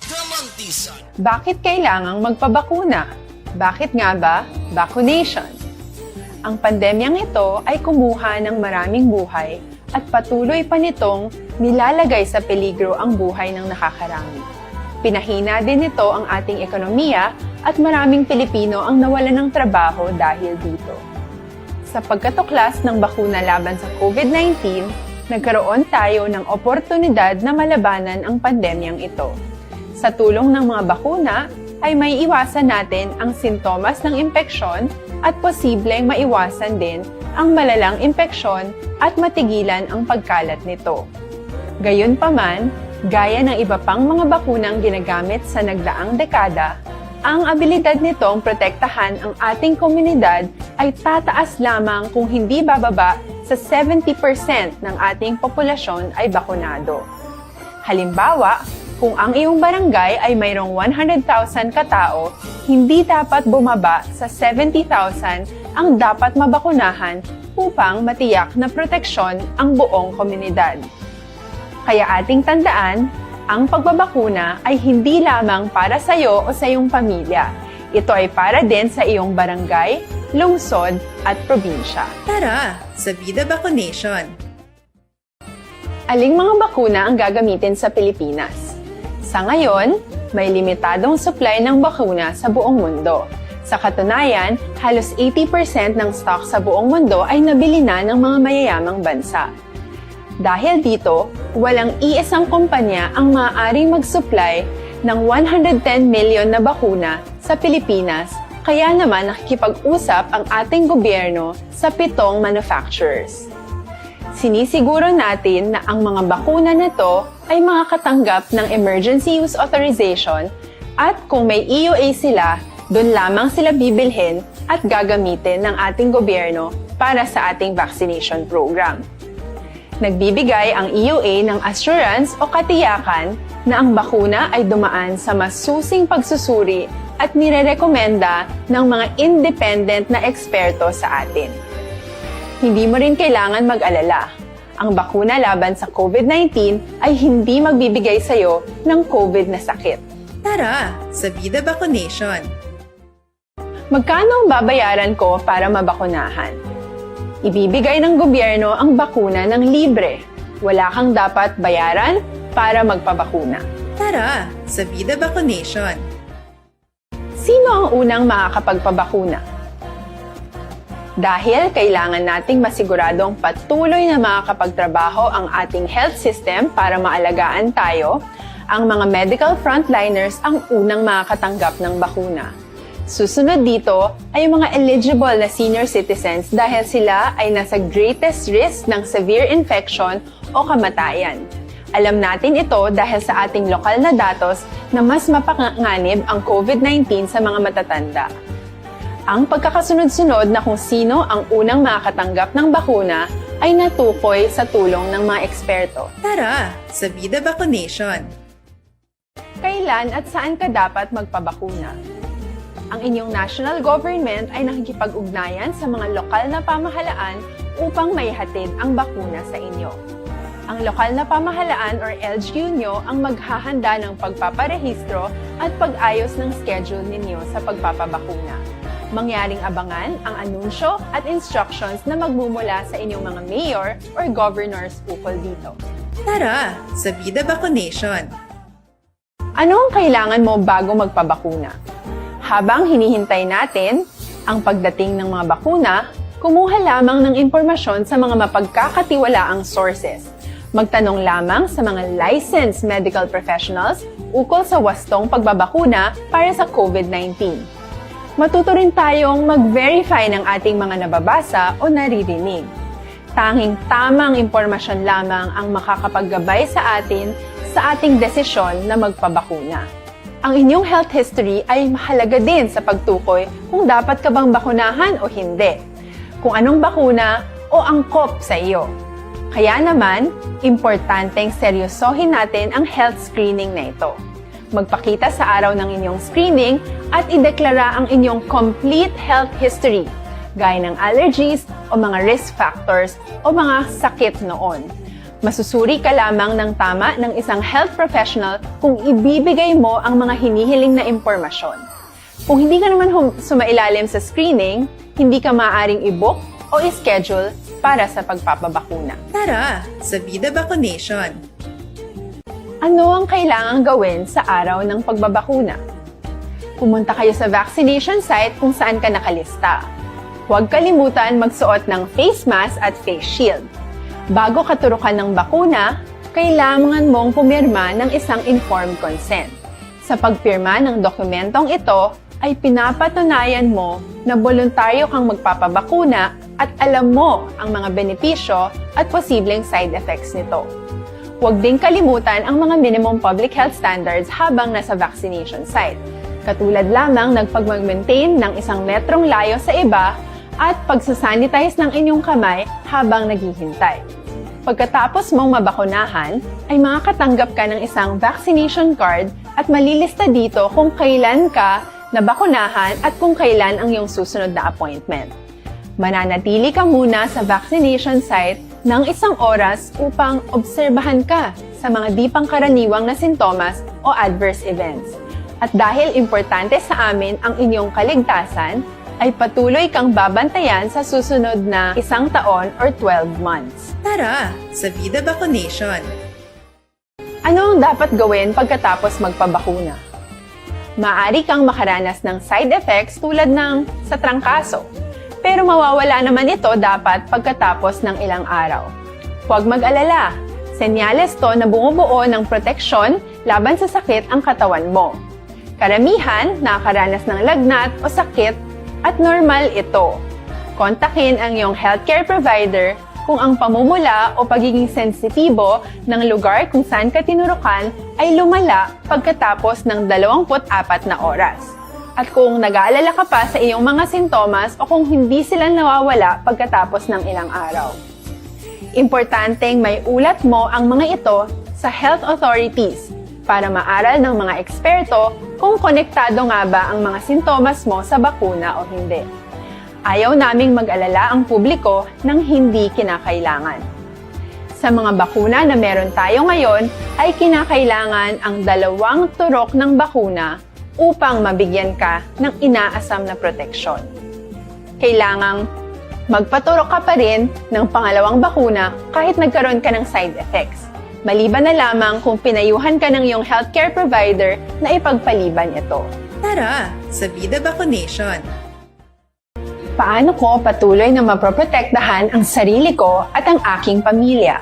Kamantisan. Bakit kailangang magpabakuna? Bakit nga ba vaccination? Ang pandemyang ito ay kumuha ng maraming buhay at patuloy pa nitong nilalagay sa peligro ang buhay ng nakakarami. Pinahina din nito ang ating ekonomiya at maraming Pilipino ang nawalan ng trabaho dahil dito. Sa pagkatuklas ng bakuna laban sa covid nineteen, nagkaroon tayo ng oportunidad na malabanan ang pandemyang ito. Sa tulong ng mga bakuna, ay maiiwasan natin ang sintomas ng impeksyon at posibleng maiwasan din ang malalang impeksyon at matigilan ang pagkalat nito. Gayunpaman, gaya ng iba pang mga bakunang ginagamit sa nagdaang dekada, ang abilidad nitong protektahan ang ating komunidad ay tataas lamang kung hindi bababa sa seventy percent ng ating populasyon ay bakunado. Halimbawa, kung ang iyong barangay ay mayroong one hundred thousand katao, hindi dapat bumaba sa seventy thousand ang dapat mabakunahan upang matiyak na proteksyon ang buong komunidad. Kaya ating tandaan, ang pagbabakuna ay hindi lamang para sa iyo o sa iyong pamilya. Ito ay para din sa iyong barangay, lungsod, at probinsya. Tara, sa Vida Vaccination! Aling mga bakuna ang gagamitin sa Pilipinas? Sa ngayon, may limitadong supply ng bakuna sa buong mundo. Sa katunayan, halos eighty percent ng stock sa buong mundo ay nabili na ng mga mayayamang bansa. Dahil dito, walang iisang kumpanya ang maaaring mag-supply ng one hundred ten million na bakuna sa Pilipinas Kaya naman nakikipag-usap ang ating gobyerno sa pitong manufacturers. Sinisiguro natin na ang mga bakuna na to ay makakatanggap ng emergency use authorization at kung may E U A sila, doon lamang sila bibilhin at gagamitin ng ating gobyerno para sa ating vaccination program. Nagbibigay ang E U A ng assurance o katiyakan na ang bakuna ay dumaan sa masusing pagsusuri at nirerekomenda ng mga independent na eksperto sa atin. Hindi mo rin kailangan mag-alala. Ang bakuna laban sa COVID nineteen ay hindi magbibigay sa iyo ng COVID na sakit. Tara sa Vida Vaccination! Magkano ang babayaran ko para mabakunahan? Ibibigay ng gobyerno ang bakuna ng libre. Wala kang dapat bayaran para magpabakuna. Tara sa Vida Vaccination! Sino ang unang makakapagpabakuna? Dahil kailangan nating masiguradong patuloy na makakapagtrabaho ang ating health system para maalagaan tayo, ang mga medical frontliners ang unang makakatanggap ng bakuna. Susunod dito ay ang mga eligible na senior citizens dahil sila ay nasa greatest risk ng severe infection o kamatayan. Alam natin ito dahil sa ating lokal na datos na mas mapanganib ang COVID nineteen sa mga matatanda. Ang pagkakasunod-sunod na kung sino ang unang makakatanggap ng bakuna ay natukoy sa tulong ng mga eksperto. Tara sa Vida Vaccination! Kailan at saan ka dapat magpabakuna? Ang inyong national government ay nakikipag-ugnayan sa mga lokal na pamahalaan upang maihatid ang bakuna sa inyo. Ang lokal na pamahalaan or L G U nyo ang maghahanda ng pagpaparehistro at pag-ayos ng schedule ninyo sa pagpapabakuna. Mangyaring abangan ang anunsyo at instructions na magmumula sa inyong mga mayor or governors ukol dito. Tara sa Vida Vaccination! Ano ang kailangan mo bago magpabakuna? Habang hinihintay natin ang pagdating ng mga bakuna, kumuha lamang ng impormasyon sa mga mapagkakatiwalaang sources. Magtanong lamang sa mga licensed medical professionals ukol sa wastong pagbabakuna para sa COVID nineteen. Matuto rin tayong mag-verify ng ating mga nababasa o naririnig. Tanging tamang impormasyon lamang ang makakapaggabay sa atin sa ating desisyon na magpabakuna. Ang inyong health history ay mahalaga din sa pagtukoy kung dapat ka bang bakunahan o hindi, kung anong bakuna o angkop sa iyo. Kaya naman, importanteng seryosohin natin ang health screening na ito. Magpakita sa araw ng inyong screening at ideklara ang inyong complete health history, gaya ng allergies o mga risk factors o mga sakit noon. Masusuri ka lamang ng tama ng isang health professional kung ibibigay mo ang mga hinihiling na impormasyon. Kung hindi ka naman hum- sumailalim sa screening, hindi ka maaaring i-book o i-schedule para sa pagpapabakuna. Tara sa Vida Vaccination! Ano ang kailangang gawin sa araw ng pagbabakuna? Pumunta kayo sa vaccination site kung saan ka nakalista. Huwag kalimutan magsuot ng face mask at face shield. Bago katurukan ng bakuna, kailangan mong pumirma ng isang informed consent. Sa pagpirma ng dokumentong ito, ay pinapatunayan mo na boluntaryo kang magpapabakuna at alam mo ang mga benepisyo at posibleng side effects nito. Huwag ding kalimutan ang mga minimum public health standards habang nasa vaccination site, katulad lamang ng pagmag-maintain ng isang metrong layo sa iba at pagsasanitize ng inyong kamay habang naghihintay. Pagkatapos mong mabakunahan, ay makakatanggap ka ng isang vaccination card at malilista dito kung kailan ka nabakunahan at kung kailan ang iyong susunod na appointment. Mananatili ka muna sa vaccination site ng isang oras upang obserbahan ka sa mga di pangkaraniwang na sintomas o adverse events. At dahil importante sa amin ang inyong kaligtasan, ay patuloy kang babantayan sa susunod na isang taon or twelve months. Tara sa Vida Vaccination! Ano ang dapat gawin pagkatapos magpabakuna? Maaari kang makaranas ng side effects tulad ng sa trangkaso, pero mawawala naman ito dapat pagkatapos ng ilang araw. Huwag mag-alala, senyales to na bumubuo ng proteksyon laban sa sakit ang katawan mo. Karamihan nakakaranas ng lagnat o sakit at normal ito. Kontakin ang iyong healthcare provider kung ang pamumula o pagiging sensitibo ng lugar kung saan ka tinurukan ay lumala pagkatapos ng dalawampu't apat na oras. At kung nag-aalala ka pa sa iyong mga sintomas o kung hindi sila nawawala pagkatapos ng ilang araw. Importanteng may ulat mo ang mga ito sa health authorities para maaral ng mga eksperto kung konektado nga ba ang mga sintomas mo sa bakuna o hindi. Ayaw naming mag-alala ang publiko ng hindi kinakailangan. Sa mga bakuna na meron tayo ngayon ay kinakailangan ang dalawang turok ng bakuna upang mabigyan ka ng inaasam na proteksyon. Kailangang magpaturok ka pa rin ng pangalawang bakuna kahit nagkaroon ka ng side effects, maliban na lamang kung pinayuhan ka ng iyong healthcare provider na ipagpaliban ito. Tara sa Vida Vaccination! Paano ko patuloy na maproprotektahan ang sarili ko at ang aking pamilya?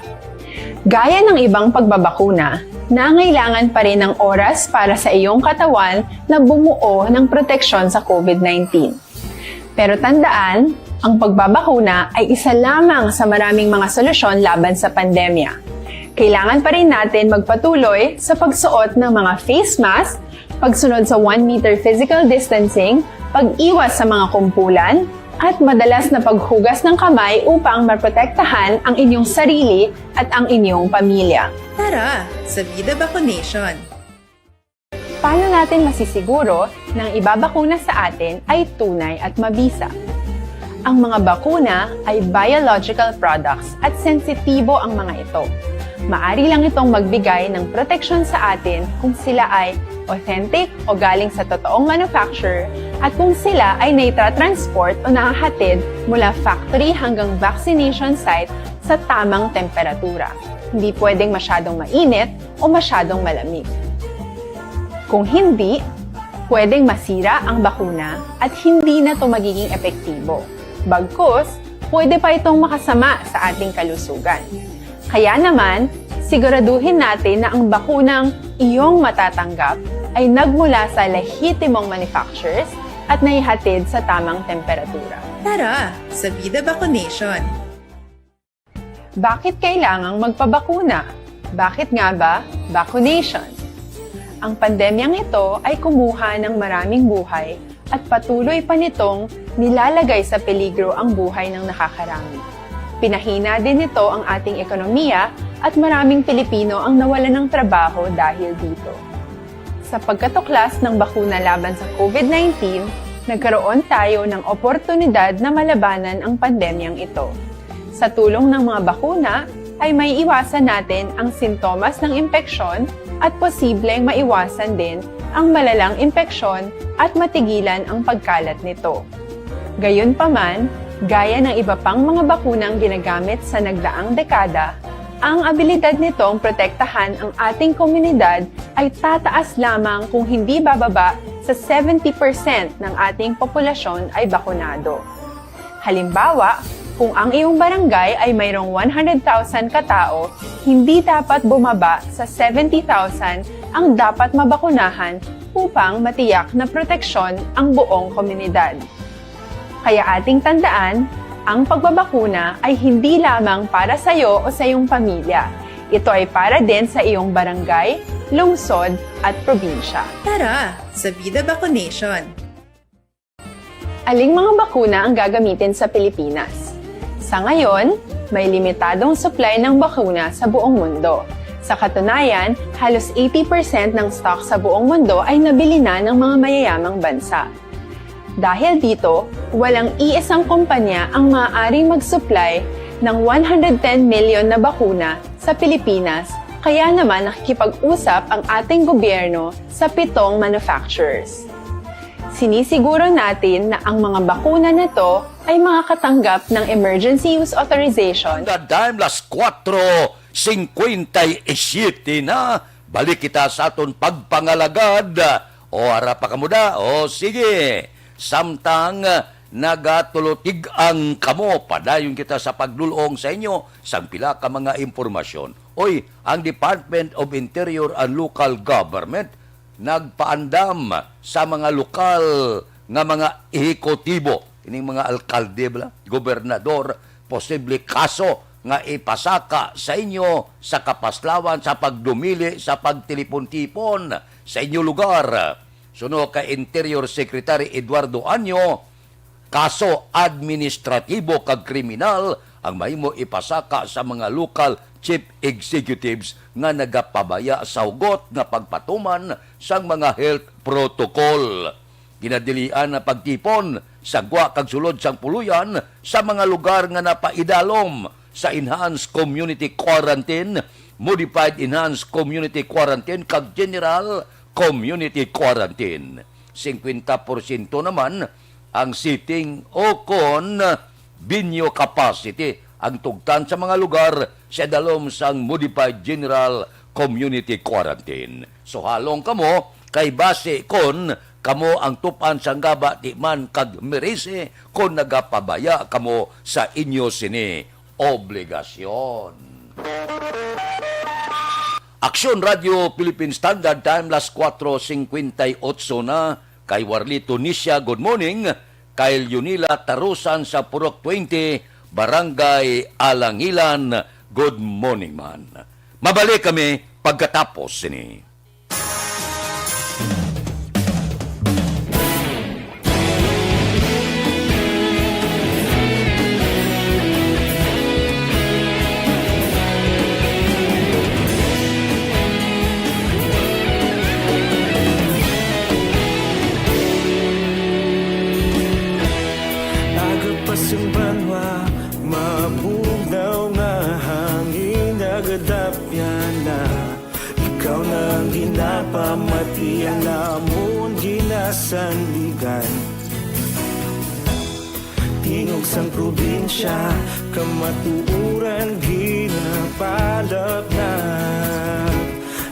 Gaya ng ibang pagbabakuna, nangailangan pa rin ng oras para sa iyong katawan na bumuo ng proteksyon sa COVID nineteen. Pero tandaan, ang pagbabakuna ay isa lamang sa maraming mga solusyon laban sa pandemya. Kailangan pa rin natin magpatuloy sa pagsuot ng mga face mask, pagsunod sa one meter physical distancing, pag-iwas sa mga kumpulan, at madalas na paghugas ng kamay upang maprotektahan ang inyong sarili at ang inyong pamilya. Tara sa Vida Vaccination! Paano natin masisiguro na ang ibabakuna sa atin ay tunay at mabisa? Ang mga bakuna ay biological products at sensitibo ang mga ito. Maari lang itong magbigay ng proteksyon sa atin kung sila ay authentic o galing sa totoong manufacturer at kung sila ay naitra-transport o nahahatid mula factory hanggang vaccination site sa tamang temperatura. Hindi pwedeng masyadong mainit o masyadong malamig. Kung hindi, pwedeng masira ang bakuna at hindi na ito magiging epektibo. Bagkus, pwede pa itong makasama sa ating kalusugan. Kaya naman, siguraduhin natin na ang bakunang iyong matatanggap ay nagmula sa lehitimong manufacturers at naihatid sa tamang temperatura. Tara sa Vida Vaccination! Bakit kailangang magpabakuna? Bakit nga ba vaccination? Ang pandemyang ito ay kumuha ng maraming buhay at patuloy pa nitong nilalagay sa peligro ang buhay ng nakakarami. Pinahina din nito ang ating ekonomiya at maraming Pilipino ang nawalan ng trabaho dahil dito. Sa pagkatuklas ng bakuna laban sa COVID nineteen, nagkaroon tayo ng oportunidad na malabanan ang pandemyang ito. Sa tulong ng mga bakuna, ay maiiwasan natin ang sintomas ng impeksyon at posibleng maiwasan din ang malalang impeksyon at matigilan ang pagkalat nito. Gayunpaman, gaya ng iba pang mga bakunang ginagamit sa nagdaang dekada, ang abilidad nitong protektahan ang ating komunidad ay tataas lamang kung hindi bababa sa seventy percent ng ating populasyon ay bakunado. Halimbawa, kung ang iyong barangay ay mayroong one hundred thousand ka tao, hindi dapat bumaba sa seventy thousand ang dapat mabakunahan upang matiyak na proteksyon ang buong komunidad. Kaya ating tandaan, ang pagbabakuna ay hindi lamang para sa iyo o sa iyong pamilya. Ito ay para din sa iyong barangay, lungsod, at probinsya. Tara sa Vida Vaccination! Aling mga bakuna ang gagamitin sa Pilipinas? Sa ngayon, may limitadong supply ng bakuna sa buong mundo. Sa katunayan, halos eighty percent ng stock sa buong mundo ay nabili na ng mga mayayamang bansa. Dahil dito, walang iisang kumpanya ang maaaring mag-supply ng one hundred ten million na bakuna sa Pilipinas, kaya naman nakikipag-usap ang ating gobyerno sa pitong manufacturers. Sinisiguro natin na ang mga bakuna na to ay makakatanggap ng Emergency Use Authorization. The time, las cuatro cincuenta y siete na. Balik kita sa aton pagpangalagad. O, ara pa kamo da? O, sige. Samtang nagatulutig-ang kamo, padayon kita sa paglulong sa inyo sang pila ka mga impormasyon. Oy, ang Department of Interior and Local Government nagpaandam sa mga lokal nga mga ehekutibo, ining mga alkalde bala, gobernador, posible kaso nga ipasaka sa inyo sa kapaslawan sa pagdumili sa pagtilipon-tipon sa inyo lugar. Suno kay Interior Secretary Eduardo Anyo, kaso administratibo kag kriminal ang mahimo ipasaka sa mga local chief executives nga nagapabaya sa hugot nga pagpatuman sang mga health protocol. Ginadilian ang pagtipon sa gwa kag sulod sang puloy-an sa mga lugar nga napaidalom sa Enhanced Community Quarantine, Modified Enhanced Community Quarantine, kag General Community Quarantine. Singkwenta porsyento naman ang seating o kon binyo capacity ang tugtan sa mga lugar sa idalom sang Modified General Community Quarantine. So, halong kamo kay basi kon kamo ang tupan sang gaba, di man kag merisi kon nagapabaya kamo sa inyo sini obligasyon. Aksyon Radio Philippine Standard Time, las kuwatro singkwenta y otso na. Kay Warlito Nisha, good morning. Kay Leonila Tarusan sa Purok twenty, Barangay Alangilan, good morning man. Mabalik kami pagkatapos sini. Aga pa sing banwa, mabugnaw nga hangin, nagadapyan na. Ikaw na ang ginapamati, ang amon ginasandigan. Tingog sang probinsya, kamatuoran ginapalapnag.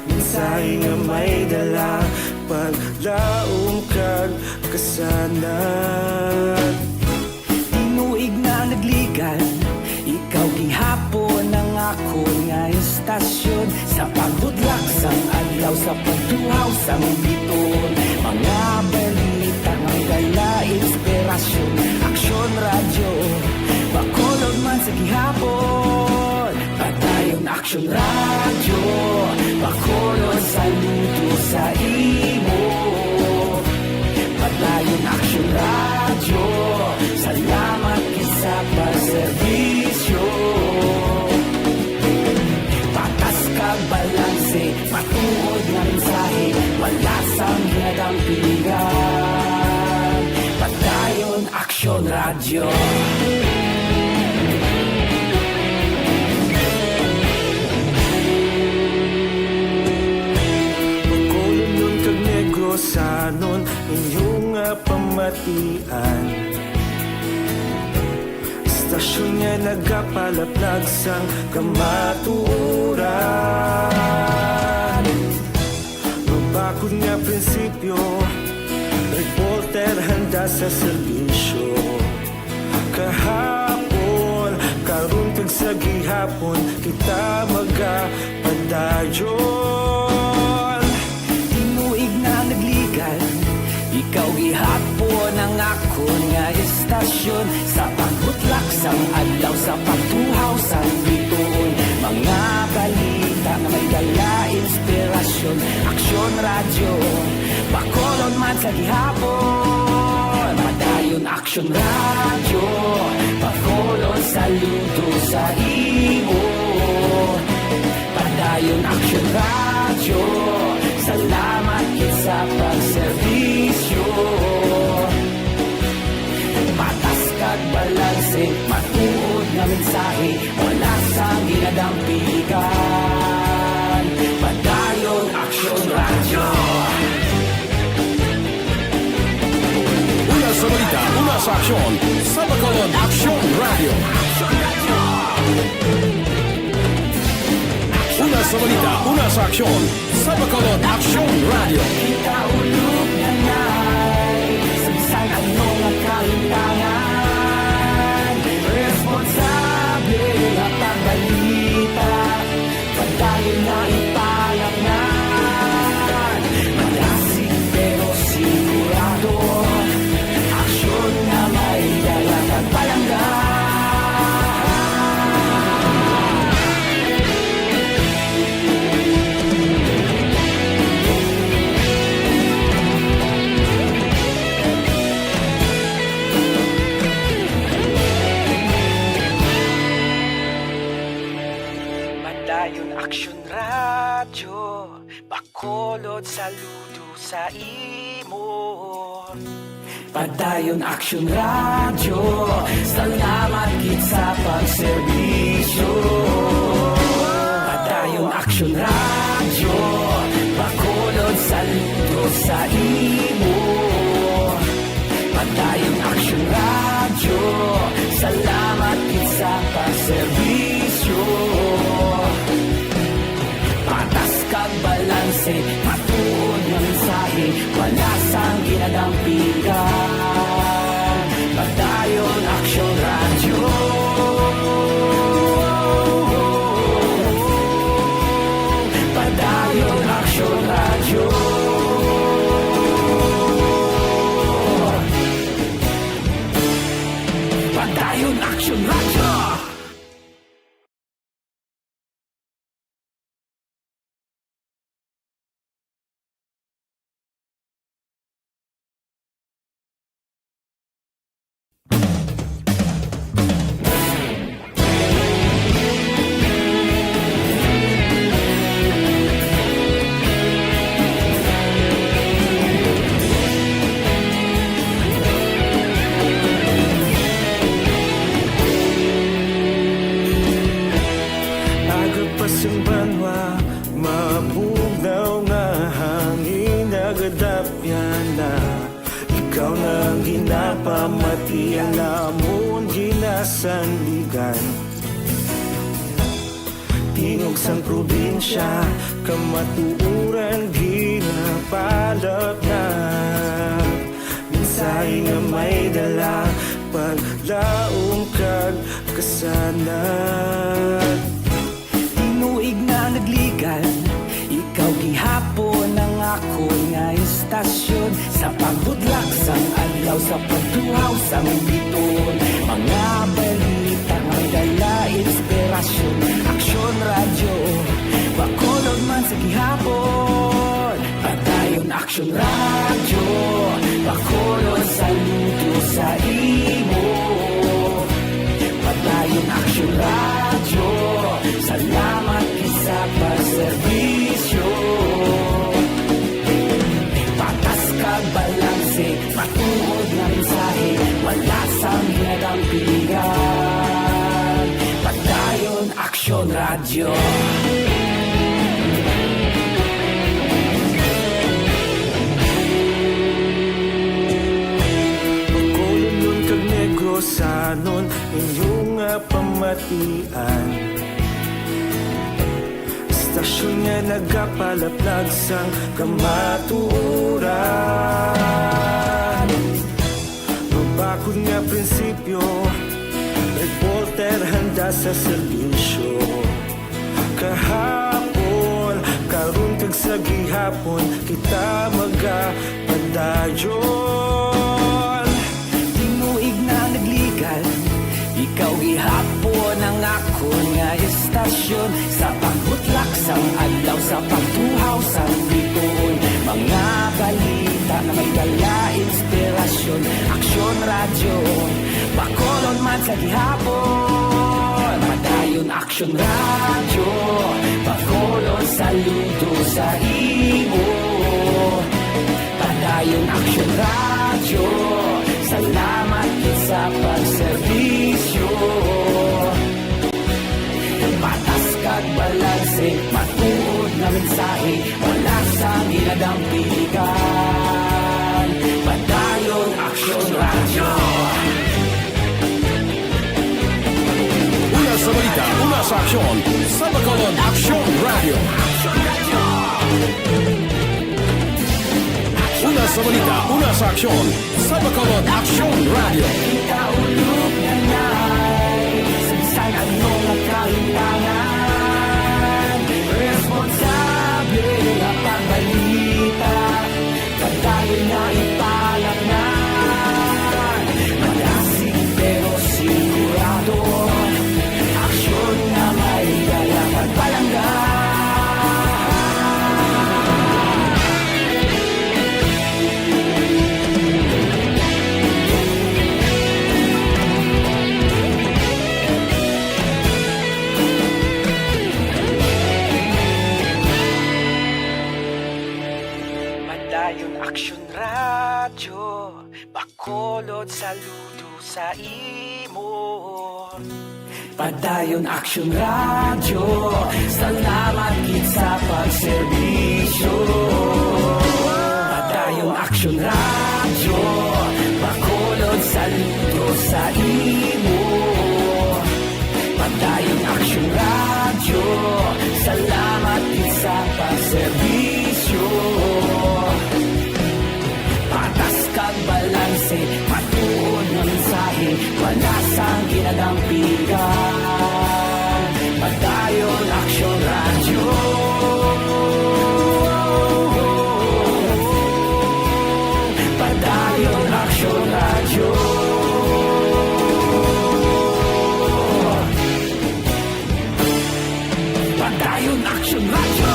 Mensahe nga may dala, paglaom kag kasanag. Tinuig na nagligan, ikaw gihapon ang akon nga istasyon. Sa pagbutlak sang adlaw, sa pagtuhaw sang bituon, mga balita nga may dala inspirasyon. Aksyon Radyo, Bacolod man sa gihapon. Padayon Aksyon Radyo, Bacolod, saludo sa imo. Padayon Aksyon Radyo, salamat gid sa pagserbisyo. Patas kag balanse, matuod nga mensahe, wala sang ginadampigan. Padayon Aksyon Radyo. Bacolodnon kag Negrosanon, inyo nga pamatian. Istasyon nga nagapalaplag sang kamatuoran. Mabakod nga prinsipyo, reporter handa sa serbisyo. Kahapon, karon, kag sa gihapon, kita magapadayon. Tinuig na nagligan, ikaw gihapon ang akon nga istasyon. Sa pagbutlak sang adlaw, sa pagtuhaw sang bituon, mga balita nga may dala inspirasyon. Aksyon Radyo, Bacolod man sa gihapon. Padayon Aksyon Radyo, Bacolod, saludo sa imo. Padayon Aksyon Radyo, salamat gid sa pagserbisyo. Patas kag balanse, matuod nga mensahe, wala sang ginadampigan. Padayon Aksyon Radyo. Una sa balita, una sa aksyon, sa Bacolod Aksyon Radyo. Una sa balita, una sa aksyon, sa Bacolod Aksyon Radyo. Kita ulog na nay, sa bisan ano nga kalimtangan, responsable nga pagbalita, padayon na ipalapngan. Mata Aksyon Radyo, Bacolod, saludo sa imo. Padayon Aksyon Radyo, salamat gid sa pagserbisyo. Padayon Aksyon Radyo, Bacolod, saludo sa imo. Padayon Aksyon Radyo, salamat gid sa pagserbisyo. Patas kag balanse, matuod nga mensahe, wala sang ginadampigan. Padayon Aksyon Radyo. Padayon Aksyon Radyo. Padayon Aksyon Radyo. Aga pa sang banwa, mabugnaw nga hangin nagadapyan na. Ikaw na ang ginapamati, ang amon ginasandigan. Tingog sang probinsya, kamatuoran ginapalatnat. Mensahe nga may dala, paglaom kag kasanag. Tinuig na nagligan, ikaw gihapon ang akon nga istasyon. Sa pagbudlak sang adlaw, sa pagtuhaw sang bituon, mga balita may dala inspirasyon. Aksyon Radyo, Bacolod man sa gihapon. Padayon Aksyon Radyo, Bacolod, saludo sa imo. Padayon Aksyon Radyo, salamat gid sa pagserbisyo. Patas kag balanse, matuod nga mensahe, wala sang ginadampigan. Padayon Aksyon Radyo. Bacolodnon kag Negrosanon, inyo nga pamatian. Istasyon nga nagapalaplag sang kamatuoran. Mabakod nga prinsipyo, reporter handa sa serbisyo. Kahapon, karon kag sa gihapon, kita magapadayon. Tinuig na nagligan, ikaw gihapon ang akon nga istasyon. Sa pagbutlak sang adlaw, sa pagtuhaw sang bituon, mga balita nga may dala inspirasyon. Aksyon Radyo, Bacolod man sa gihapon. Padayon Aksyon Radyo, Bacolod, saludo sa imo. Padayon Aksyon Radyo, salamat gid sa pagserbisyo. Patas kag balanse, matuod nga mensahe, wala sang ginadampigan. Padayon Aksyon Radyo. Una sa balita, una sa aksyon, sa Bacolod Aksyon Radyo. Una sa balita, una sa aksyon, sa Bacolod Aksyon Radyo. Kita ulog na nai, sa bisan ano nga kahilangan, responsable nga pagbalita. Padayon na ipalatngan, malasig pero sigurado, aksyon nga may dala pagpalangga. Aksyon Radyo, Bacolod, saludo sa imo. Padayon Aksyon Radyo, salamat gid sa pagserbisyo. Padayon Aksyon Radyo, Bacolod, saludo sa imo. Padayon Aksyon Radyo, salamat gid sa pagserbisyo. Patas kag balanse, matuod nga mensahe, wala sang ginadampigan. Padayon Aksyon Radyo. Padayon Aksyon Radyo. Padayon Aksyon Radyo.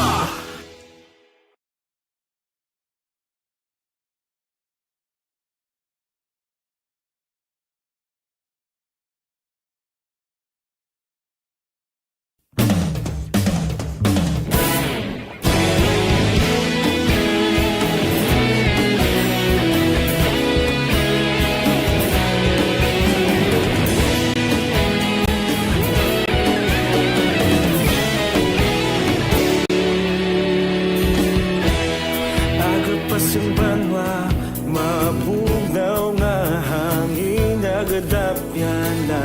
Aga pa sang banwa, mabugnaw nga hangin nagadapyan na.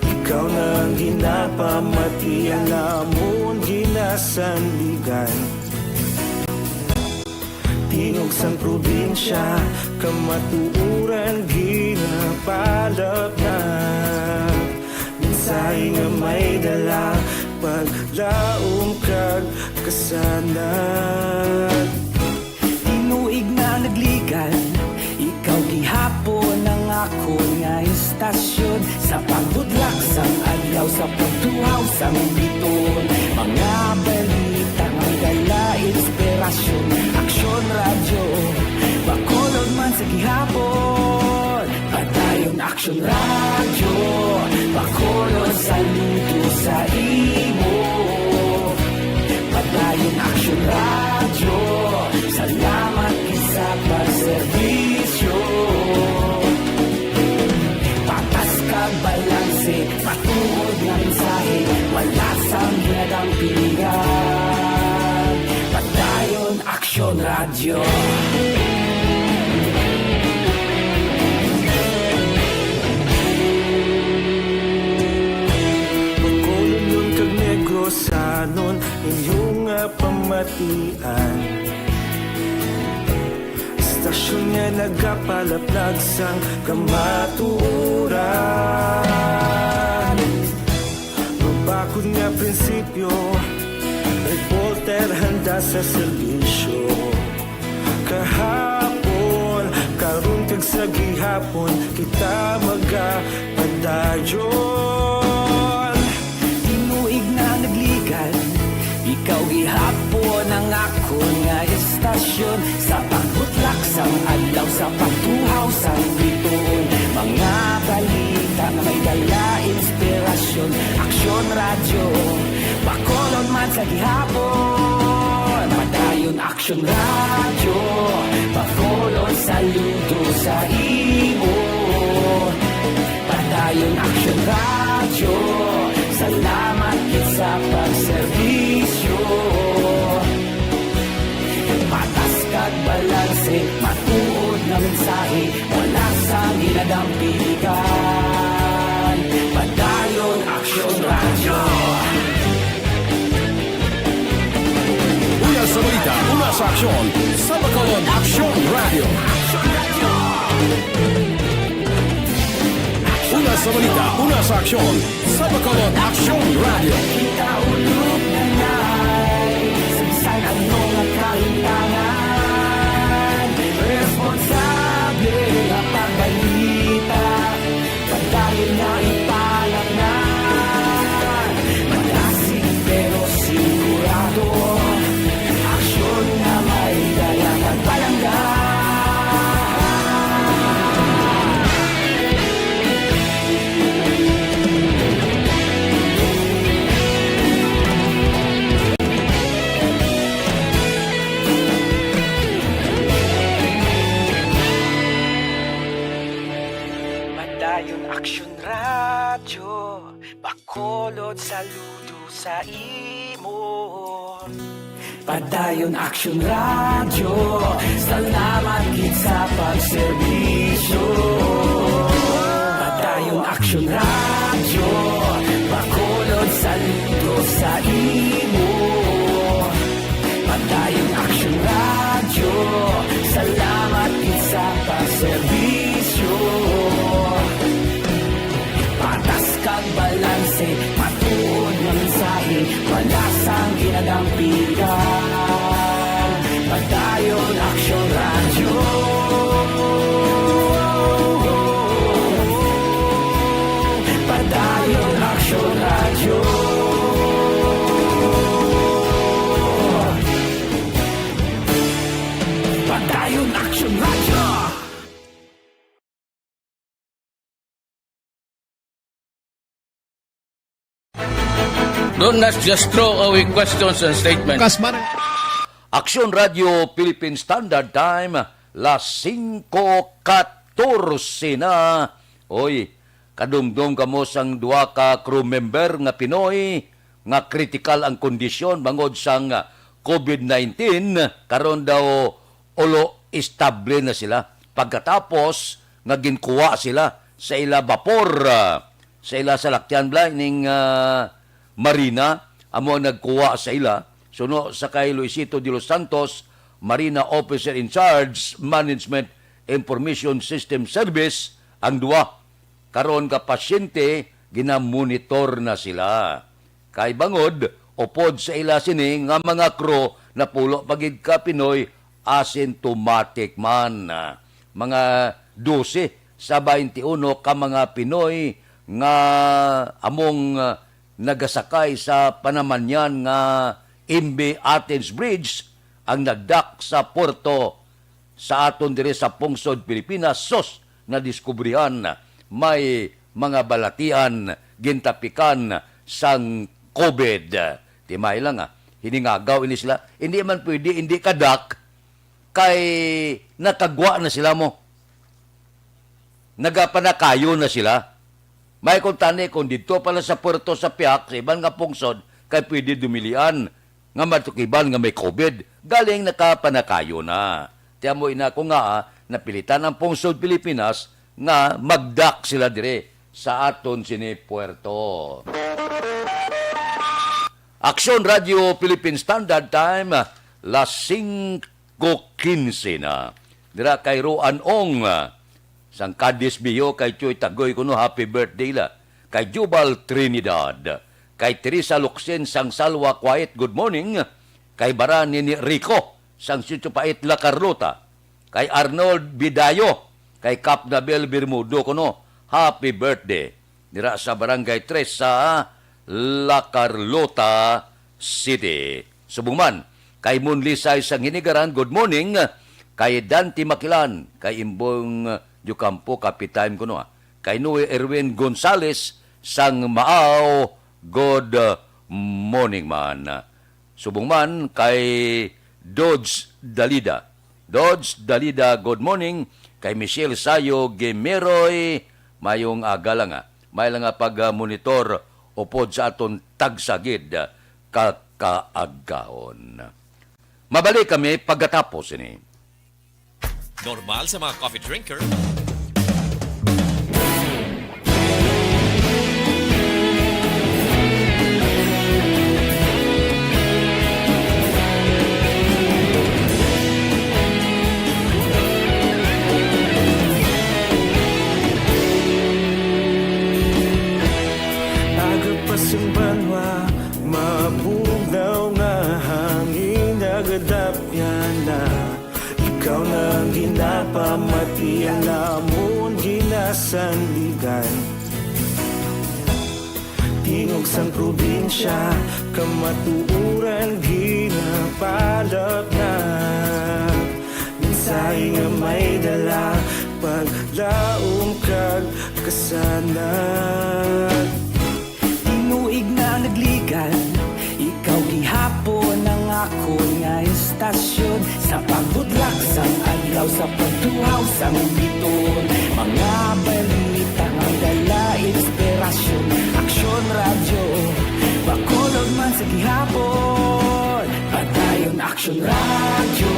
Ikaw na ang ginapamati, ang amon ginasandigan. Tingog sang probinsya, kamatuoran ginapalapnag. Mensahe nga may dala, paglaom kag kasanag. Tinuig na nagligad, ikaw gihapon ang akon nga istasyon. Sa pagbudlak sang adlaw, sa pagtuhaw sang biton, mga balita nga may dala inspirasyon. Aksyon Radyo, Bacolod man sa gihapon. Padayon Aksyon Radyo, Bacolod, saludo sa imo. Padayon Aksyon Radyo, salamat gid sa pagserbisyo. Patas kag balanse, matuod nga mensahe, wala sang ginadampigan. Padayon Aksyon Radyo. Bacolodnon kag Negrosanon, inyo nga pamatian. Istasyon nga nagapalaplag sang kamatuoran. Mabakod nga prinsipyo, reporter handa sa serbisyo. Kahapon, karon kag sa gihapon, kita magapadayon. Tinuig na nagligad, ikaw gihapon ang akon nga istasyon. Sa pagbutlak sang adlaw, sa pagtuhaw sang bituon, mga balita nga may dala inspirasyon. Aksyon Radyo, Bacolod man sa gihapon. Padayon Aksyon Radyo, Bacolod, saludo sa imo. Padayon Aksyon Radyo, salamat gid sa pagserbisyo. Patas kag balanse, matuod nga mensahe, wala sang ginadampigan. Padayon Aksyon Radyo. Una sa balita, una sa aksyon, sa Bacolod Aksyon Radyo. Una sa balita, una sa aksyon, sa Bacolod Aksyon Radyo. Kita ulog na nai, sa bisan ano nga kahimtangan, responsable nga pagbalita. Padayon nga ipalapngan, madasig pero sigurado, aksyon nga may dala kag palangga. Saludo sa imo. Padayon Action Radio, salamat gid sa pagserbisyo. Padayon Action Radio, Bacolod, saludo sa imo. Padayon Action Radio, salamat gid sa pagserbisyo. Patas kag balanse, matuod nga mensahe, wala sang ginadampigan. Padayon Action Radio. Padayon Action Radio. Padayon Action Radio. Don't, let's just throw away questions and statements. Kasmar. Action Radio Philippine Standard Time, las singko katorse na. Oy, kadumdom kamo sang duha ka crew member nga Pinoy nga kritikal ang kondisyon bangod sang covid nineteen. Karon daw, ulo estable na sila pagkatapos nga ginkuha sila sa ila bapor, ah, sa ila salakyan, Blay, ning, ah, Marina, amo ang nagkuha sa ila. Suno sa kay Luisito de los Santos, Marina Officer in Charge, Management Information System Service, ang duha. Karon ka pasyente, ginamonitor na sila. Kay bangod, upod sa ila sini nga mga crew, napulo pa gid ka Pinoy asymptomatic man. Mga dose sa twenty-uno ka mga Pinoy nga among, ah, nagasakay sa panamanyan nga M V Athens Bridge ang nagdak sa puerto sa aton diri sa pungsod Pilipinas, sus, nadiskubrihan may mga balatian gintapikan sang covid. Timay lang, ah, hiningagaw ini sila. Hindi man pwede, hindi kadak kay nakagwa na sila mo. Nagapanakayo na sila. May kuntani kung didto pa lang sa puerto sa Piak, sa iban nga pungsod, kay pwede dumilian nga matukiban nga may covid. Galing nakapanakayo na. Tiyan mo ina ko nga, ah, napilitan ang pungsod Pilipinas nga magdak sila dire sa aton sini puerto. Aksyon Radio Philippine Standard Time, las singko quince na. Dira kay Ruan Ong, sang Cadiz Bio, kay Chuy Tagoy kuno, happy birthday la. Kay Jubal Trinidad, kay Teresa Luxin sang Salwa Quiet, good morning. Kay Baran Nini Rico sang Sitio Pait, La Carlota. Kay Arnold Bidayo, kay Kap Nabel Bermudo kuno, happy birthday. Dira sa Barangay Tres sa La Carlota City. Subong man, kay Mon Lisay sang Hinigaran, good morning. Kay Dante Makilan, kay Imbong Diocampo, kape time kuno, ah. Kay Noe Erwin Gonzales sang Maao, good morning man. Subong man kay Dodge Dalida. Dodge Dalida, good morning. Kay Michelle Sayo Gemeroy, mayong aga lang, ah. May lang nga pag-monitor upod sa aton tagsa gid ka kaagahon. Mabalik kami pagkatapos ini. Normal sa mga coffee drinker. Agapas ang banwa, mabugnaw nga hangin, nagadapyan na. Ikaw na ang ginapamati, ang amon ginasandigan. Tingog sang probinsya, kamatuoran ginapalapnag. Mensahe nga may dala, paglaom kag kasanag. Tinuig na nagligan, ikaw gihapon ang akon nga estasyon. Sa pagbutlak sang adlaw, sa pagtuhaw sang biton, mga balita nga dala inspirasyon. Aksyon Radyo, Man sa gihapon, Padayon Aksyon Radyo,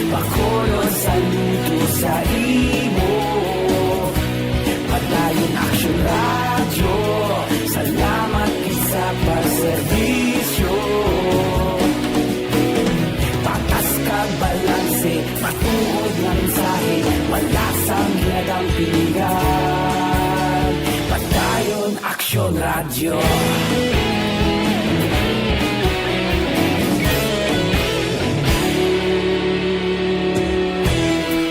Bacolod, saludo sa imo. Padayon Aksyon Radyo, salamat gid sa pagserbisyo. Patas kag balanse, matuod nga mensahe, wala sang ginadampigan. Padayon Aksyon Radyo.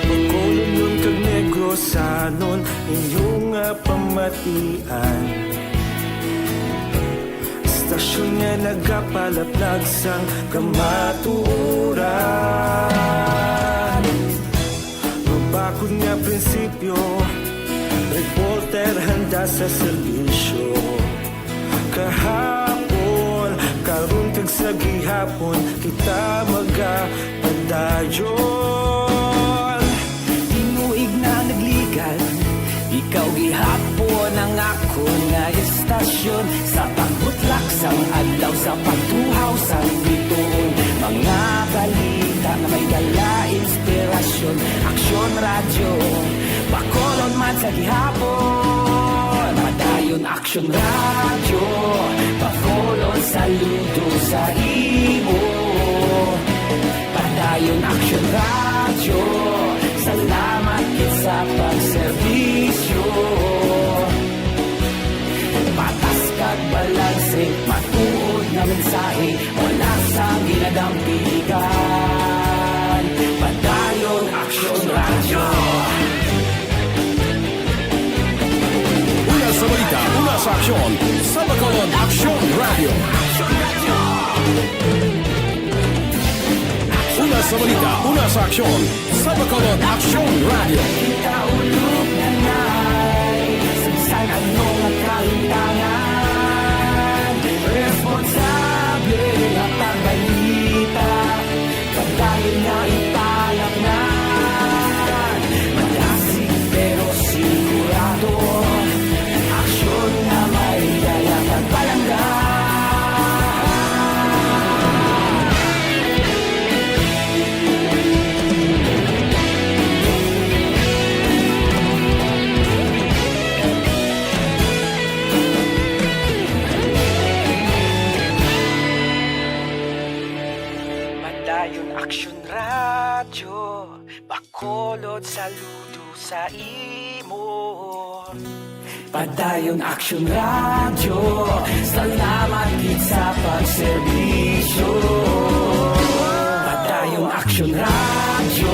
Bacolodnon kag Negrosanon, inyo nga pamatian. Istasyon nga nagapalaplag sang kamatuoran. Mabakod nga prinsipyo, reporter handa sa serbisyo. Kahapon, karon kag sa gihapon, kita magapadayon. Tinuig na nagligan, ikaw gihapon ang akon nga istasyon. Sa pagbutlak sang adlaw, sa pagtuhaw sang bituon, mga balita nga may dala inspirasyon. Aksyon Radyo, Bacolod man sa gihapon. Padayon Aksyon Radyo, Bacolod, saludo sa imo. Padayon Aksyon Radyo, salamat gid sa pagserbisyo. Patas kag balanse, matuod nga mensahe, wala sang ginadampigan. Padayon Aksyon Radyo. Una sa balita, una sa aksyon, sa Bacolod Aksyon Radyo. Una sa balita, una sa aksyon, sa Bacolod Aksyon Radyo. Kita ulog na nay, sa bisan ano nga kahintangan, responsable nga pagbalita. Padayon nga ipalatnan, malasig pero sigurado, aksyon nga may dala kag palangga. Padayon Aksyon Radyo, Bacolod, saludo sa imo. Padayon Aksyon Radyo, salamat gid sa pagserbisyo. Padayon Aksyon Radyo,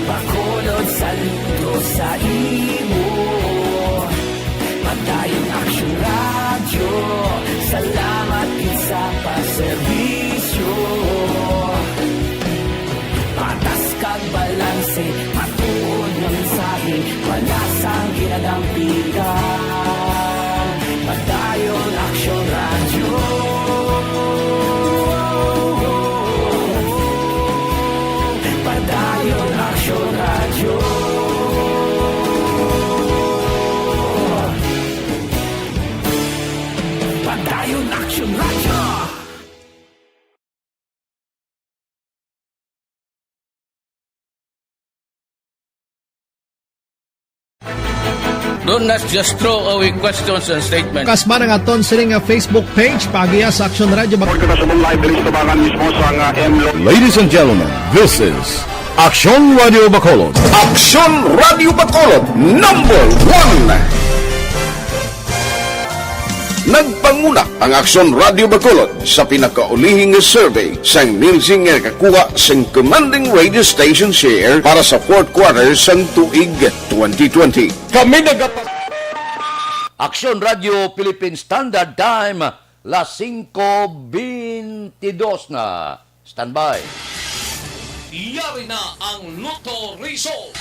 Bacolod, saludo sa imo. Padayon Aksyon Radyo, salamat gid sa pagserbisyo. Patas kag balanse, matuod nga mensahe, wala sang ginadampigan. Padayon Aksyon Radyo. Padayon Aksyon Radyo. Padayon Aksyon Radyo. Do not just throw away questions and statements. Kasba nga aton sini nga Facebook page, paagiha sa Aksyon Radyo Bac- Report kita sa buong live diri sa tubangan mismo sa nga M Lo- Ladies and gentlemen, this is Aksyon Radyo Bacolod. Aksyon Radyo Bacolod, number one. Nagpanguna ang Aksyon Radyo Bacolod sa pinakaulihing nga survey sang Nielsen nga nakakuha sang commanding radio station share para sa fourth quarter sang tuig twenty twenty. Kami nagapa- Aksyon Radyo Philippine Standard Time, las singko beintidos na. Standby. Yari na ang Lotto result.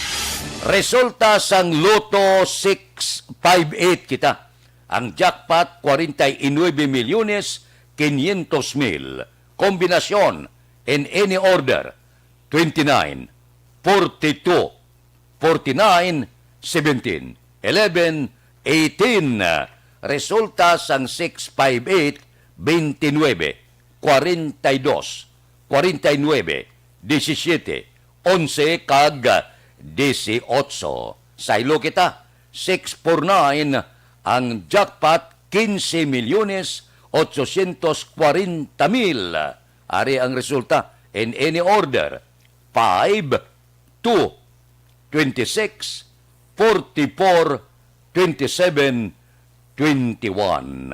Resulta sang Lotto six five eight kita. Ang jackpot, kwarenta y nuebe milyones quinientos mil. Kombinasyon, in any order, twenty-nine, forty-two, forty-nine, seventeen, eleven, eighteen. Resulta sang six five eight, Veintinueve, cuarenta y dos, cuarenta y nueve, diecisiete, onse, kag dieciocho. Saylo kita, six four nine, ang jackpot, quince millones ochocientos cuarenta mil. Ari ang resulta in any order: five, two, twenty-six, forty-four, twenty-seven, twenty-one.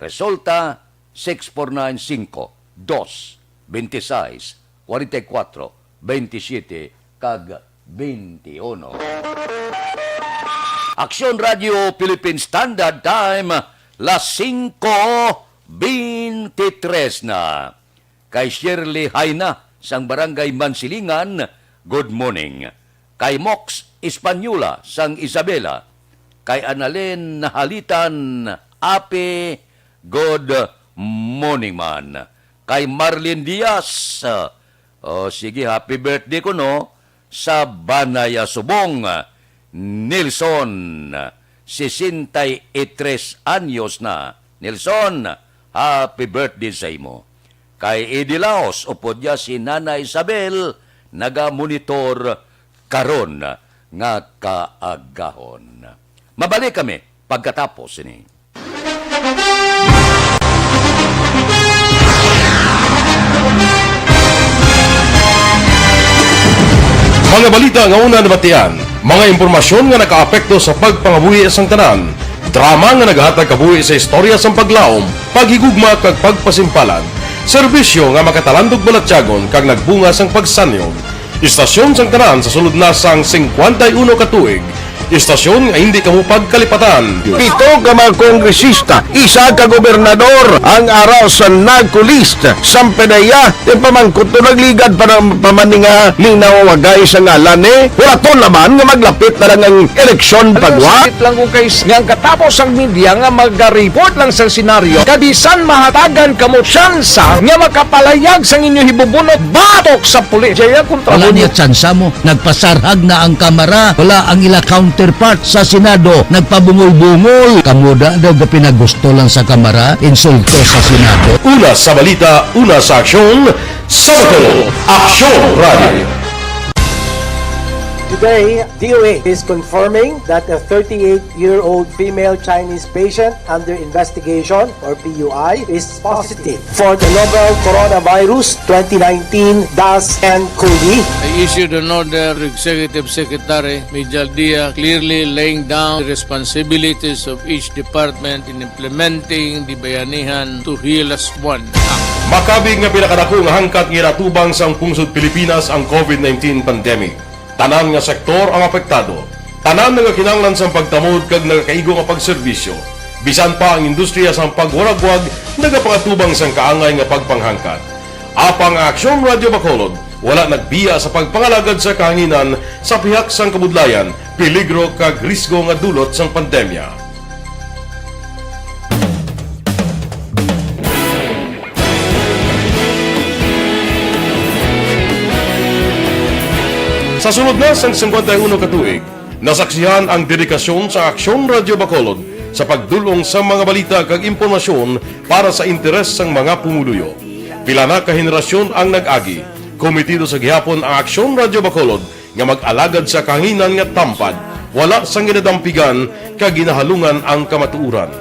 Resulta: six four nine, cinco, dos, veintiseis, cuarenta y cuatro, veintisiete, kag veintiuno. Aksyon Radio Philippine Standard Time, las singko beintitres na. Kay Shirley Haina sang Barangay Mansilingan, good morning. Kay Mox Española sang Isabela, kay Annalyn Nahalitan, Api, good morning man. Kay Marlene Diaz, o sige, happy birthday kuno sa Banaya Subong. Nelson, sesenta y tres anyos na. Nelson, happy birthday sa imo. Kay Eddie Laos, upod niya si Nana Isabel, naga-monitor karon nga kaagahon. Mabalik kami pagkatapos sini. Mga balita nga una nabatian, mga impormasyon nga nakaapekto sa pagpangabuhi sang tanan, drama nga nagahatag kabuhi sa istorya sang paglaom, paghigugma, kag pagpasimpalan, serbisyo nga makatalandog balatyagon kag nagbunga sang pagsanyog. Istasyon sang tanan sa sulod na sang singkwenta y uno ka tuig. Istasyon nga hindi kamo pagkalipatan. Pito ka mga kongresista, isa ka gobernador ang ara sa NAGCO list. Sampe na iya, di pa man kuto nagligad pa ng pamaninga ning nawawagay sa ngalan ni. Wala to naman nga maglapit na lang ang eleksyon pagwa. Sakit lang kung kay nga ang katapos ang media nga magaripot lang sa senaryo, kabisan mahatagan kamo tsansa nga makapalayag sang inyo hibubunot batok sa pulis. Jaya kontra Wala mo. Niya tsansa mo. Nagpasarhag na ang Kamara. Wala ang ila counterpart sa Senado. Nagpabungol-bungol. Kamo da daw gapinagusto lang sa Kamara. Insulto sa Senado. Una sa balita, una sa aksyon, sa Bacolod, Aksyon Radio. Today, D O A is confirming that a thirty-eight-year-old female Chinese patient under investigation, or P U I, is positive for the novel coronavirus twenty nineteen dash nine COVID. I issued an order to Executive Secretary Mijal Dia, clearly laying down the responsibilities of each department in implementing the Bayanihan to Heal As One Act. Makabig nga pinakadako nga hangkat nga ginatubang sang pungsod Pilipinas ang COVID nineteen pandemic. Tanan nga sektor ang apektado. Tanan nagakinahanglan sang pagtamod kag nagakaigo nga pagserbisyo. Bisan pa ang industriya sang pagwaragwag nagapangatubang sang kaangay nga pagpanghangkat. Apang ang Aksyon Radio Bacolod wala nagbiya sa pagpangalagad sa kahanginan sa pihak sang kabudlayan, peligro kag risgo nga dulot sang pandemya. Sa sulod na sang singkwenta y uno ka tuig, nasaksihan ang dedikasyon sa Aksyon Radio Bacolod sa pagdul-ong sa mga balita kag impormasyon para sa interes sang mga pumuluyo. Pila na ka henerasyon ang nag-agi, kometido sa gihapon ang Aksyon Radio Bacolod nga mag-alagad sa kahanginan nga tampad, wala sang ginadampigan kag ginahalungan ang kamatuoran.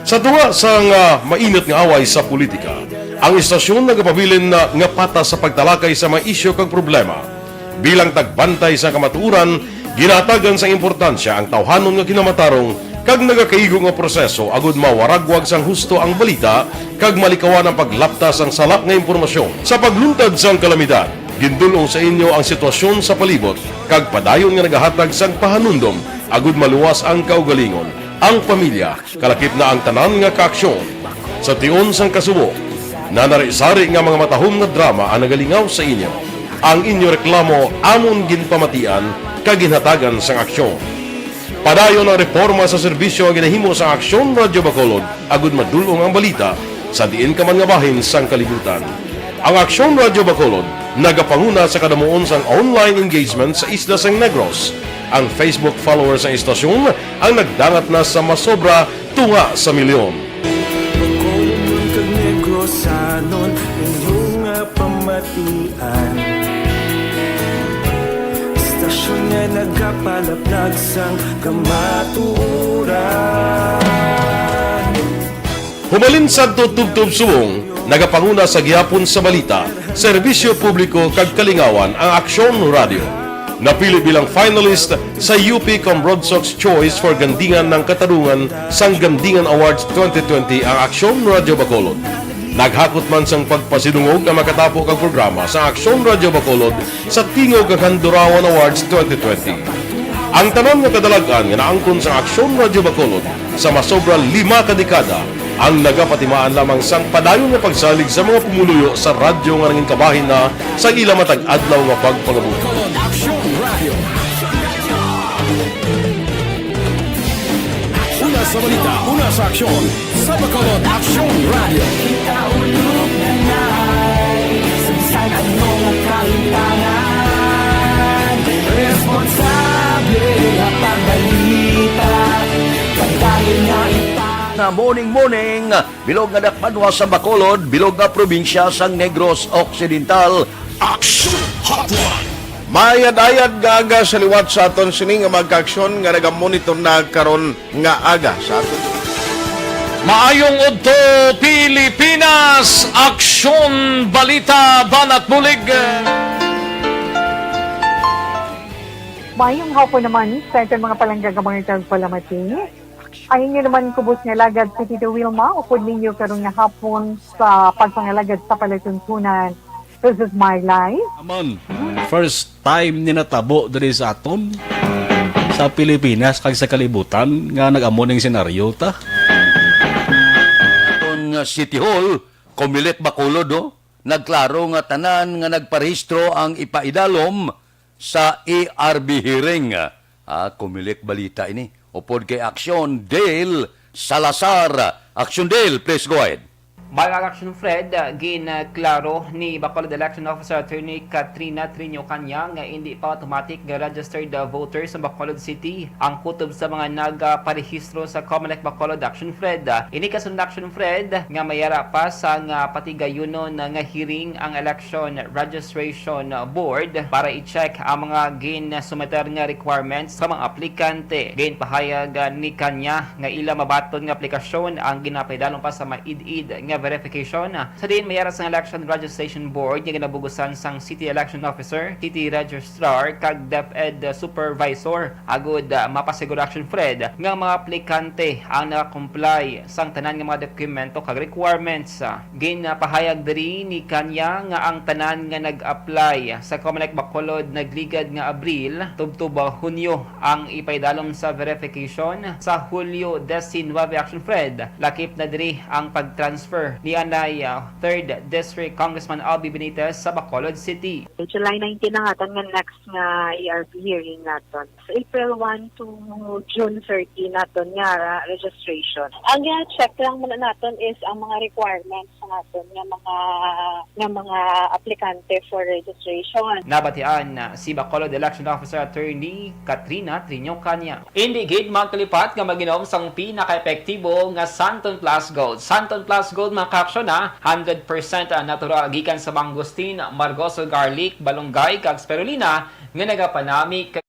Sa tunga sang, ah, mainit nga away sa politika, ang istasyon nagapabilin na nga patas sa pagtalakay sa mga isyu kag problema. Bilang tagbantay sa kamatuoran, ginahatagan sang importansya ang tawhanon nga kinamatarong kag nagakaigo nga proseso agud mawaragwag sang husto ang balita kag malikawan ang paglapta sang sala nga impormasyon. Sa pagluntad sang kalamidad, gindul-ong sa inyo ang sitwasyon sa palibot kag padayon nga nagahatag sang pahanumdom agud maluwas ang kaugalingon, ang pamilya, kalakip na ang tanan nga kaaksyon. Sa tion sang kasubo, nanari-sari nga mga matahom nga drama ang nagalingaw sa inyo. Ang inyo reklamo amon ginpamatian kag ginhatagan sang aksyon. Padayon ang reporma sa serbisyo nga ginahimo sang Aksyon Radio Bacolod agud madul-ong ang balita sa diin ka man nga bahin sang kalibutan. Ang Aksyon Radio Bacolod nagapanguna sa kadamuon sang online engagement sa isla sang Negros. Ang Facebook followers sang istasyon ang nagdangat na sa masobra tunga sa milyon. Sanon inyo nga pamatian. Istasyon nga nagapalaplag sang kamatuoran. Humalin sadto tubtob subong, nagapanguna sa gihapon sa balita, serbisyo publiko kag kalingawan ang Aksyon Radio. Napili bilang finalist sa U P Cambronsox Choice for Gandingan ng Katarungan sang Gandingan Awards twenty twenty ang Aksyon Radio Bacolod. Naghakot man sang pagpasidungog nga makatapo kag programa sa Aksyon Radio Bacolod sa Tingog kag Handurawan Awards twenty twenty. Ang tanan nga kadalag-an nga naangkon sa Aksyon Radio Bacolod sa masobra lima ka dekada ang nagapatimaan lamang sang padayon nga pagsalig sa mga pumuluyo sa radyo nga nangin kabahin na sa ila matag adlaw nga pagpangabuhi. Una sa balita, una sa aksyon, sa Bacolod Aksyon Radio. Kita ulog na nai, sa bisan ano nga kahimtangan, responsable nga pagbalita, pagdali nga ipa- Na morning, morning, bilog nga dakpanwa sa Bacolod, bilog nga probinsya sang Negros Occidental. Action Hotline. Mayad-ayad nga aga sa liwat sa aton sini nga mga kaaksyon nga nagamonitor na karon nga aga sa aton. Maayong udto, Pilipinas! Aksyon, balita, banat bulig. Maayong hapon naman sa aton mga palangga nga mga tagpalamati. Ang inyo naman kubos nga alagad si Tito Wilma, upod ninyo karon nga hapon sa pagpangalagad sa palatuntunan. This is my life. Amon, first time ni natabo diri sa aton, sa Pilipinas kag sa kalibutan nga nag-amo ning senaryo ta. Aton nga City Hall, Comelec Bacolod, no? Nagklaro nga tanan nga nagparehistro ang ipaidalom sa A R B hearing. Ah, Comelec balita ini. Upod kay Aksyon Dale Salazar. Aksyon Dale, please go ahead. Maayong aga, Aksyon Fred, ginklaro ni Bacolod Election Officer Attorney Katrina Triño Caña nga indi pa automatic nga registered, ah, voters sa Bacolod City ang kutob sa mga nagaparehistro sa Comelec Bacolod, Aksyon Fred. Ini kasunod, Aksyon Fred, nga may ara pa sang, ah, patigayunon nga hearing ang Election Registration Board para i-check ang mga ginsumeter nga requirements sa mga aplikante. Ginpahayag, ah, ni Caña nga ila mabaton nga aplikasyon ang ginapaidalom pa sa maid-id nga verification, ah, sa diin may ara sang Election Registration Board nga ginabugusan sang City Election Officer, City Registrar, kag DepEd Supervisor, agud, ah, mapasiguro, Aksyon Fred, nga ang mga aplikante ang naka-comply sang tanan nga mga dokumento kag requirements. Ginpahayag diri ni Caña nga ang tanan nga nag-apply sa Comelec Bacolod nagligad nga Abril tubtob Hunyo ang ipaidalom sa verification. Sa Hulyo diecinuebe, Aksyon Fred, lakip na diri ang pag-transfer ni anay, ah, Third District Congressman Albee Benitez sa Bacolod City. July nineteen ang aton nga next nga A R B hearing naton. April one to June thirty naton nga ra-, registration. Ang gina-check lang muna naton is ang mga requirements naton nga mga, nga mga aplikante for registration. Nabatian si Bacolod Election Officer Attorney Katrina Triño Caña. Indi gid magkalipat nga mag-inom sang pinaka-epektibo nga Santon Plus Gold. Santon Plus Gold, mga kaaksyon, na hundred percent natural, gikan sa mangosteen, margoso, garlic, balunggay, kag spirulina nga nagapanami kag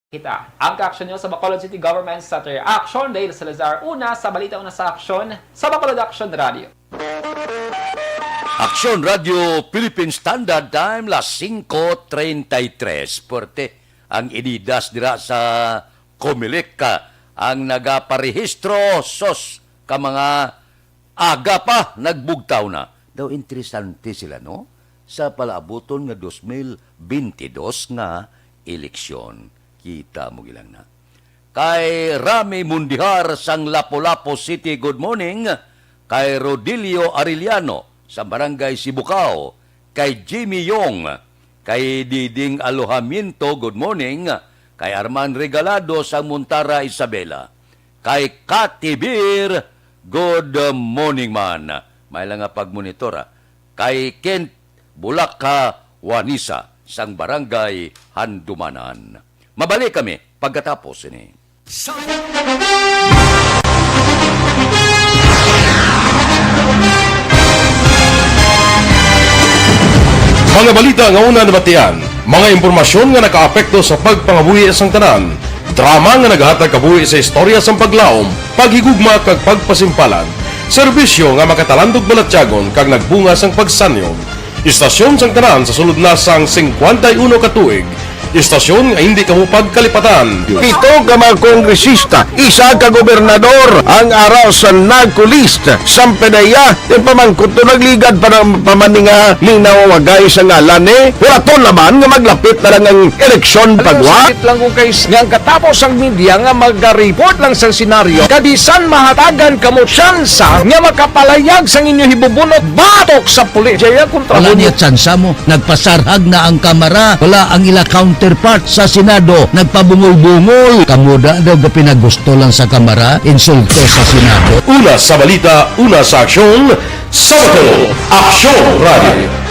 Kita ang kaaksyon nyo sa Bacolod City Government sa Ter Action. Dale Salazar, una sa balita, una sa aksyon sa Bacolod Action Radio. Action Radio Philippine Standard Time, las singko treinta y tres. Puwerte ang inidas dira sa Comelec, ah, ang nagaparehistro, sos, ka mga aga pa nagbugtaw na. Daw interesante sila, no? Sa palaabuton nga dos mil bentidós nga eleksyon. Kita mo gilang na. Kay Rami Mundihar sang Lapu-Lapu City, good morning. Kay Rodilio Arellano sa Barangay Sibucao. Kay Jimmy Yong. Kay Diding Alojamiento, good morning. Kay Arman Regalado sang Montara, Isabela. Kay Kati Beer, good morning man. May lang nga pagmonitor, ah. Kay Kent Bulaka Wanisa sang Barangay Handumanan. Mabalik kami pagkatapos ini. Mga balita nga una nabatian, mga impormasyon nga nakaapekto sa pagpangabuhi sang tanan, drama nga nagahatag kabuhi sa istorya sang paglaom, paghigugma kag pagpasimpalan, serbisyo nga makatalandog balatyagon kag nagbunga sang pagsanyog. Istasyon sang tanan sa sulod na sang singkwenta y uno ka tuig, istasyon nga hindi kamo pagkalipatan. Pito ka mga kongresista, isa ka gobernador ang ara sa NARCO list. Sampe na iya, ipamangkot to, nagligad pa ng pamaninga, linawagay sa ngalan ni. Wala to naman nga maglapit na lang ang eleksyon pagwa. Sakit lang kung kay s-, nga ang katapos ang media nga mag-report lang sa senaryo, kabisan mahatagan kamo tsansa nga makapalayag sang inyo hibubunot batok sa pulis. Jaya kontra Wala mo. Niya tsansa mo. Nagpasarhag na ang Kamara. Wala ang ila counterpart sa Senado. Nagpabungol-bungol. Kamo da daw ga pinagusto lang sa Kamara, insulto sa Senado. Una sa balita, una sa aksyon, sa Bacolod Aksyon Radio.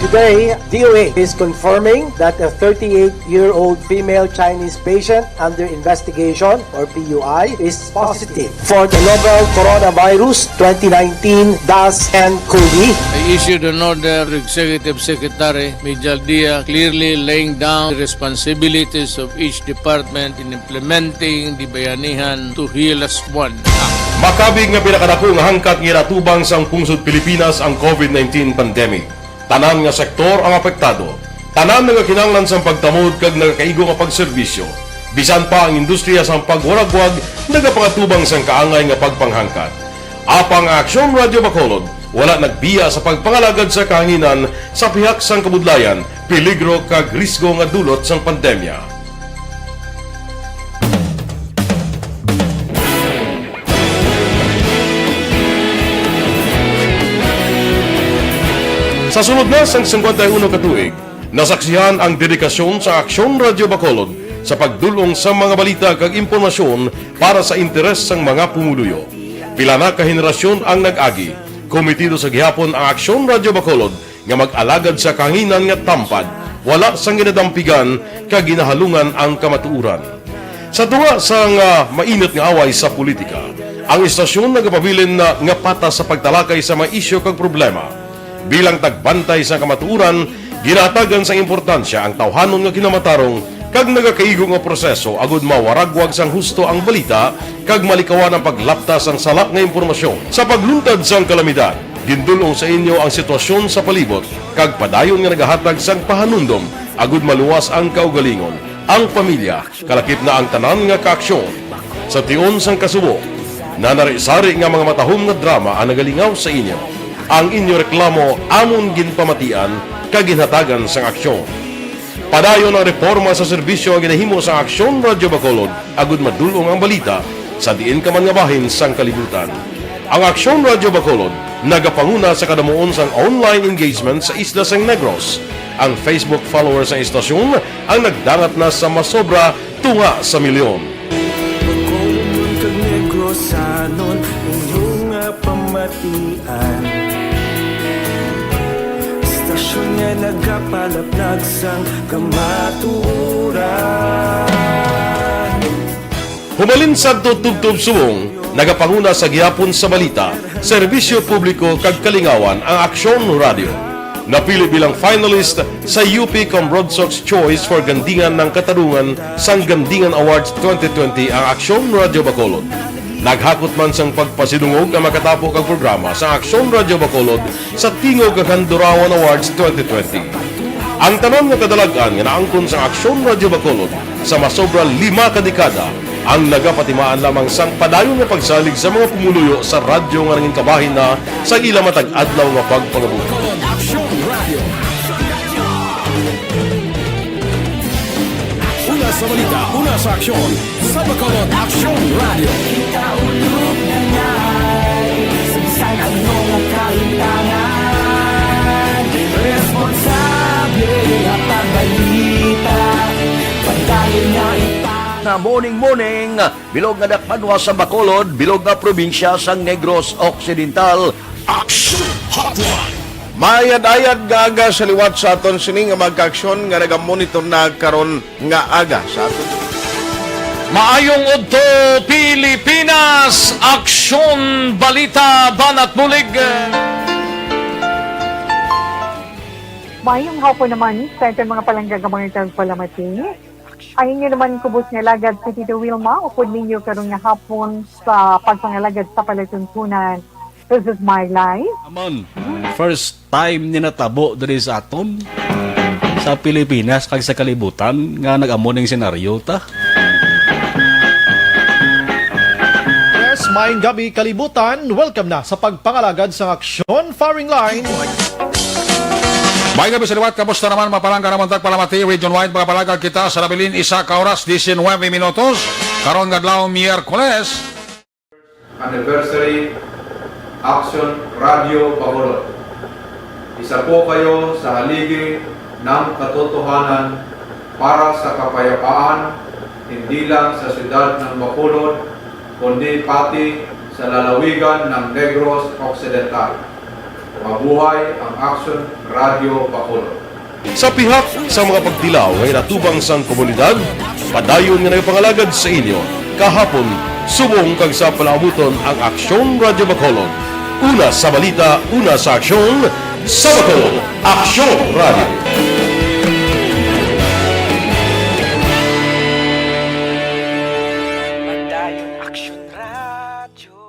Today, D O H is confirming that a thirty-eight-year-old female Chinese patient under investigation, or P U I, is positive for the novel coronavirus twenty nineteen dash N cov. I issued an order to Executive Secretary Mijal Dia, clearly laying down the responsibilities of each department in implementing the Bayanihan to Heal As One Act. Makabig nga pinakadako nga hangkat nga ginatubang sang pungsod Pilipinas ang COVID nineteen pandemic. Tanan nga sektor ang apektado. Tanan nagakinahanglan sang pagtamod kag nagakaigo nga pagserbisyo. Bisan pa ang industriya sang pagwaragwag nagapangatubang sang kaangay nga pagpanghangkat. Apang ang Aksyon Radio Bacolod wala nagbiya sa pagpangalagad sa kahanginan sa pihak sang kabudlayan, peligro kag risgo nga dulot sang pandemya. Sa sulod na sang singkwenta y uno ka tuig, nasaksihan ang dedikasyon sa Aksyon Radio Bacolod sa pagdul-ong sa mga balita kag impormasyon para sa interes sang mga pumuluyo. Pila na ka henerasyon ang nag-agi. Komitido sa gihapon ang Aksyon Radio Bacolod nga mag-alagad sa kahanginan nga tampad, wala sang ginadampigan kag ginahalungan ang kamatuoran. Sa tunga sang, ah, mainit nga away sa politika, ang istasyon nagapabilin na nga patas sa pagtalakay sa mga isyu kag problema. Bilang tagbantay sa kamatuoran, ginahatagan sang importansya ang tawhanon nga kinamatarong kag nagakaigo nga proseso agud mawaragwag sang husto ang balita kag malikawan ang paglapta sang sala nga impormasyon. Sa pagluntad sang kalamidad, gindul-ong sa inyo ang sitwasyon sa palibot kag padayon nga nagahatag sang pahanumdom agud maluwas ang kaugalingon, ang pamilya, kalakip na ang tanan nga kaaksyon. Sa tion sang kasubo, nanari-sari nga mga matahom nga drama ang nagalingaw sa inyo. Ang inyo reklamo amon ginpamatian kag ginhatagan sang aksyon. Padayon ang reporma sa serbisyo nga ginahimo sang Aksyon Radio Bacolod agud madul-ong ang balita sa diin ka man nga bahin sang kalibutan. Ang Aksyon Radio Bacolod nagapanguna sa kadamuon sang online engagement sa isla sang Negros. Ang Facebook followers sang istasyon ang nagdangat na sa masobra tunga sa milyon. Bacolodnon kag Negrosanon, inyo nga pamatian. Istasyon nga nagapalaplag sang kamatuoran. Humalin sadto tubtob subong, nagapanguna sa gihapon sa balita, serbisyo publiko kag kalingawan ang Aksyon Radio. Napili bilang finalist sa U P Comrodsocs Choice for Gandingan ng Katarungan sang Gandingan Awards twenty twenty ang Aksyon Radyo Bacolod. Naghakot man sang pagpasidungog ang makatapo kag programa sa Aksyon Radyo Bacolod sa Tingog kag Handurawan Awards twenty twenty. Ang tanan nga kadalag-an nga naangkon sa Aksyon Radyo Bacolod sa masobra lima ka dekada ang nagapatimaan lamang sang padayon nga pagsalig sa mga pumuluyo sa radyo nga nangin kabahin na sa ila matag adlaw nga pagpangabuhi. Aksyon Radio. Una sa balita, una sa aksyon, sa Bacolod Aksyon Radio. Sa ano nga kaintangan, responsable nga pagbalita, pagdali nga ita. Na morning, morning, bilog nga dakpanwa sa Bacolod, bilog nga probinsya sang Negros Occidental. Action Hotline. Maayad-ayad nga aga sa liwat sa aton sini nga mga kaaksyon nga nagamonitor na karon nga aga sa aton. Maayong udto, Pilipinas! Aksyon, balita, banat bulig. Maayong hapon naman sa aton mga palangga nga mga tagpalamati. Ang inyo naman kubos nga alagad si Tito Wilma, upod ninyo karon nga hapon sa pagpangalagad sa palatuntunan. This is my life. Amon, first time ni natabo diri sa aton, sa Pilipinas kag sa kalibutan, nga nag-amo ning senaryo ta. Yes, maayong gabi, kalibutan. Welcome na sa pagpangalagad sang aksyon, firing line. May gabi sa liwat, kamusta naman, mapalangga naman tagpalamati, region-wide, magapalagad kita sa nabilin isa ka oras, diecinueve minutos, karon nga adlaw, Miyerkules. Anniversary, Action Radio Bacolod. Isa po kayo sa haligi ng katotohanan para sa kapayapaan, hindi lang sa siyudad ng Bacolod, kundi pati sa lalawigan ng Negros Occidental. Mabuhay ang Action Radio Bacolod. Sa pihak sa mga pagtilaw nga inatubang sang komunidad, padayon nga nagapangalagad sa inyo kahapon, subong kag sa palaabuton ang Aksyon Radyo Bacolod. Una sa balita, una sa aksyon, sa Bacolod, Aksyon Radyo. Padayon Aksyon Radyo.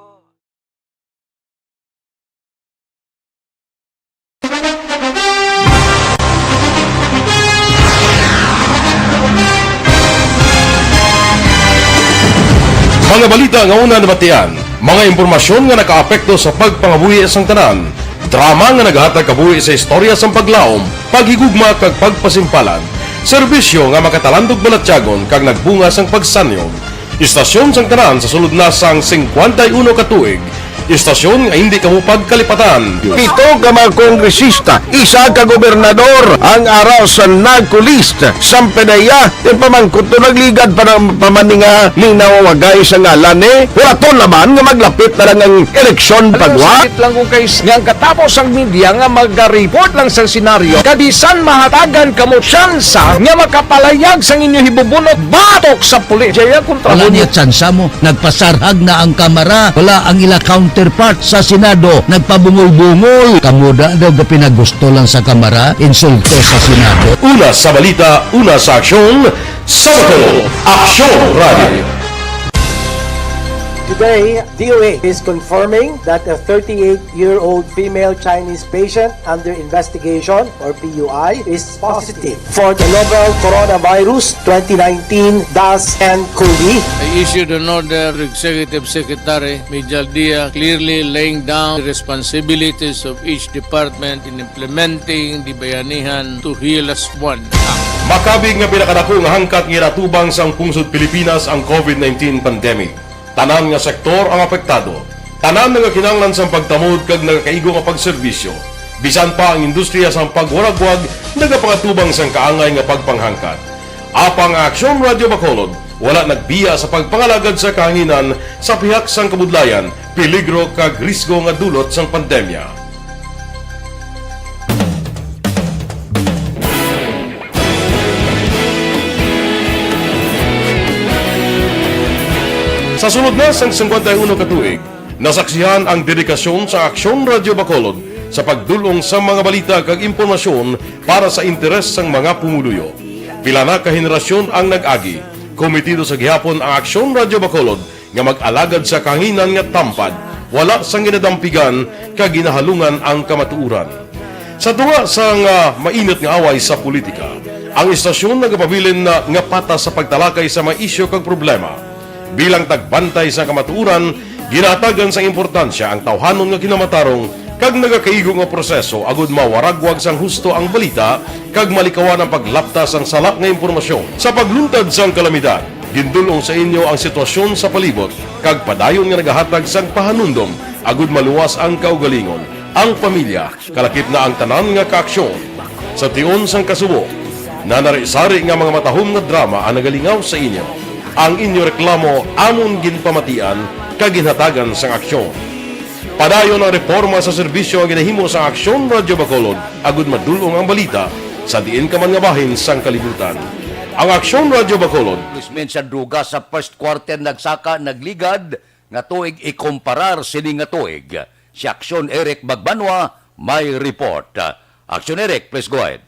Mga balita nga una nabatian, mga impormasyon nga nakaapekto sa pagpangabuhi sang tanan, drama nga nagahatag kabuhi sa istorya sang paglaom, paghigugma kag pagpasimpalan, serbisyo nga makatalandog balatyagon kag nagbunga sang pagsanyog. Istasyon sang tanan sa sulod na sang singkwenta y uno ka tuig. Istasyon nga hindi kamo pagkalipatan. Pito ka mga kongresista, isa ka gobernador ang ara sa NAGCO list. Sang PDEA, ipamangkot to, nagligad pa ng pamaninga, ning nawawagay sa ngalan ni. Wala to naman nga maglapit na lang ang eleksyon. Alam mo, pagwa. Sakit lang kung kay s-, nga ang katapos ang media nga maga-report lang sa senaryo, kabisan mahatagan kamo tsansa nga makapalayag sang inyo hibubunot batok sa pulis. Jaya kontra. Wala mo niya tsansa mo. Nagpasarhag na ang kamara. Wala ang ila counterpart sa Senado. Nagpabungol-bungol. Kamo da daw gapinagusto lang sa kamara. Insulto sa Senado. Una sa balita, una sa aksyon, sa Bacolod, Aksyon Radio. Today, D O A is confirming that a thirty-eight-year-old female Chinese patient under investigation, or P U I, is positive for the novel coronavirus twenty nineteen dash N COVID. I issued an order to Executive Secretary Mijal Dia, clearly laying down the responsibilities of each department in implementing the Bayanihan to Heal Us One Act. Makabig nga pinakadako nga hangkat nga ginatubang sang pungsod Pilipinas ang COVID nineteen pandemic. Tanan nga sektor ang apektado. Tanan nagakinahanglan sang pagtamod kag nagakaigo nga pagserbisyo. Bisan pa ang industriya sang pagwaragwag nagapangatubang sang kaangay nga pagpanghangkat. Apang ang Aksyon Radyo Bacolod wala nagbiya sa pagpangalagad sa kahanginan sa pihak sang kabudlayan, peligro kag risgo nga dulot sang pandemya. Sa sulod na sang singkwenta y uno ka tuig, nasaksihan ang dedikasyon sa Aksyon Radyo Bacolod sa pagdul-ong sa mga balita kag impormasyon para sa interes sang mga pumuluyo. Pila na ka henerasyon ang nag-agi. Kometido sa gihapon ang Aksyon Radyo Bacolod nga mag-alagad sa kahanginan nga tampad, wala sang ginadampigan kag ginahalungan ang kamatuoran. Sa tunga sang, ah, mainit nga away sa politika, ang istasyon nagapabilin na nga patas sa pagtalakay sa mga isyu kag problema. Bilang tagbantay sa kamatuoran, ginahatagan sang importansya ang tawhanon nga kinamatarong kag nagakaigo nga proseso agud mawaragwag sang husto ang balita kag malikawan ang paglapta sang sala nga impormasyon. Sa pagluntad sang kalamidad, gindul-ong sa inyo ang sitwasyon sa palibot kag padayon nga nagahatag sang pahanumdom agud maluwas ang kaugalingon, ang pamilya, kalakip na ang tanan nga kaaksyon. Sa tion sang kasubo, nanari-sari nga mga matahom nga drama ang nagalingaw sa inyo. Ang inyo reklamo amon ginpamatian kag ginhatagan sang aksyon. Padayon ang reporma sa serbisyo nga ginahimo sa Aksyon Radyo Bacolod agud madul-ong ang balita sa diin ka man nga bahin sang kalibutan. Ang Aksyon Radyo Bacolod. Accomplishment sa droga sa first quarter nagsaka nagligad nga tuig ikumparar sini nga tuig. Si Aksyon Eric Magbanwa may report. Aksyon Eric, please go ahead.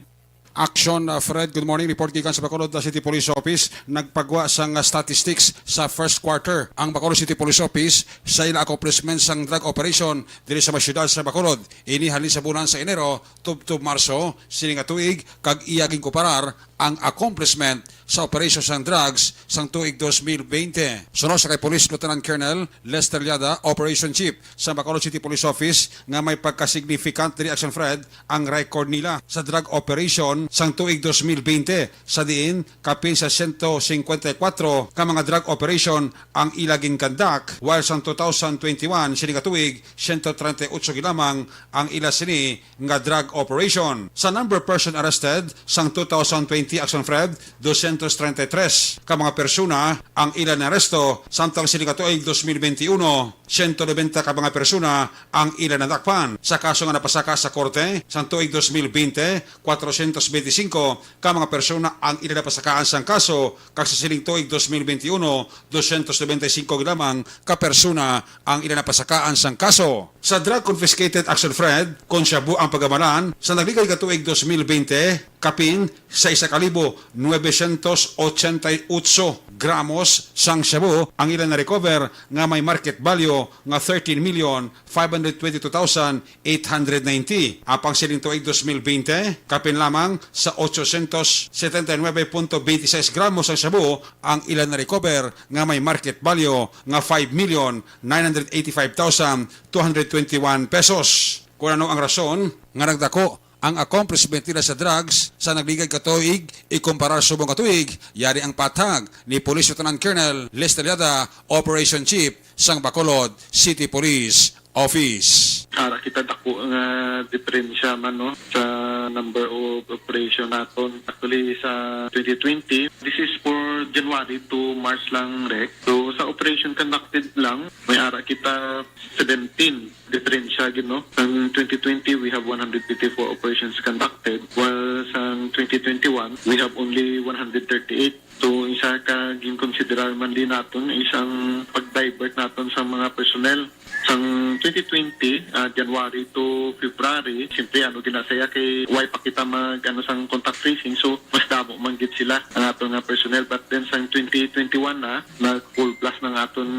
Action, uh, Fred. Good morning. Report gikan sa Bacolod, uh, City Police Office. Nagpagwa sang, uh, statistics sa first quarter ang Bacolod City Police Office sa ila accomplishment sang drug operation diri sa mga syudad sa Bacolod. Ini halin sa bulan sa Enero tubtob Marso sini nga tuig, kag iya ginkumparar ang accomplishment sa operasyon sang drugs sang tuig dos mil bente. Suno sa kay Police Lieutenant Colonel Lester Liada, Operation Chief sa Bacolod City Police Office, nga may pagka-significant diri, Action Fred, ang record nila sa drug operation sang tuig dos mil bente, sa diin kapin sa sento singkwenta y kuwatro ka mga drug operation ang ila ginkandak, while sang two thousand twenty-one sini nga tuig, sento trenta y ocho gilamang ang ila sini nga drug operation. Sa number person arrested sang two thousand twenty, Action Fred, dosyentos treinta y tres ka mga persona ang ila naaresto, samtang sini nga tuig dos mil benti uno, siyento nobenta ka mga persona ang ila nadakpan. Sa kaso nga napasaka sa korte sang tuig dos mil benti, kwatrosyentos benti singko ka mga persona ang ila napasakaan sang kaso, kag sa sining tuig dos mil benti uno, dosyentos nobenta y singko lamang ka persona ang ila napasakaan sang kaso. Sa drug confiscated, Action Fred, kon shabu ang pagamalan, sa nagligad nga tuig dos mil benti, kapin sa isa ka libo nuwebesyentos otsenta y otso gramos sang shabu ang ila na-recover nga may market value nga thirteen million five hundred twenty-two thousand eight hundred ninety. Apang sining tuig dos mil benti, kapin lamang sa otsosyentos setenta y nuebe punto benti sais gramos sang shabu ang ila na-recover nga may market value nga five million nine hundred eighty-five thousand two hundred twenty-one pesos. Kung ano ang rason nga nagdako ang accomplishment nila sa drugs sa nagligad ka tuig ikumparar subong ka tuig, yari ang pathag ni Police Lieutenant Colonel Les Taliada, Operation Chief sang Bacolod City Police Office. Ara kita dako nga diferensya man, no, sa number of operation naton. Actually, sa twenty twenty, this is for January to March lang, Rek. So, sa operation conducted lang, may ara kita seventeen diferensya gid, no. Ang twenty twenty, we have one hundred fifty-four operations conducted, while sa twenty twenty-one, we have only one hundred thirty-eight. So, isa ka ginkonsiderar man din naton is ang pag-divert naton sa mga personnel. Sang twenty twenty, ah, January to February, siyempre, ano, ginasaya kay way pa kita mag, ano, sang contact tracing. So, mas damo man gid sila ang aton nga personnel. But then, sang twenty twenty-one na, nag-full blast ng aton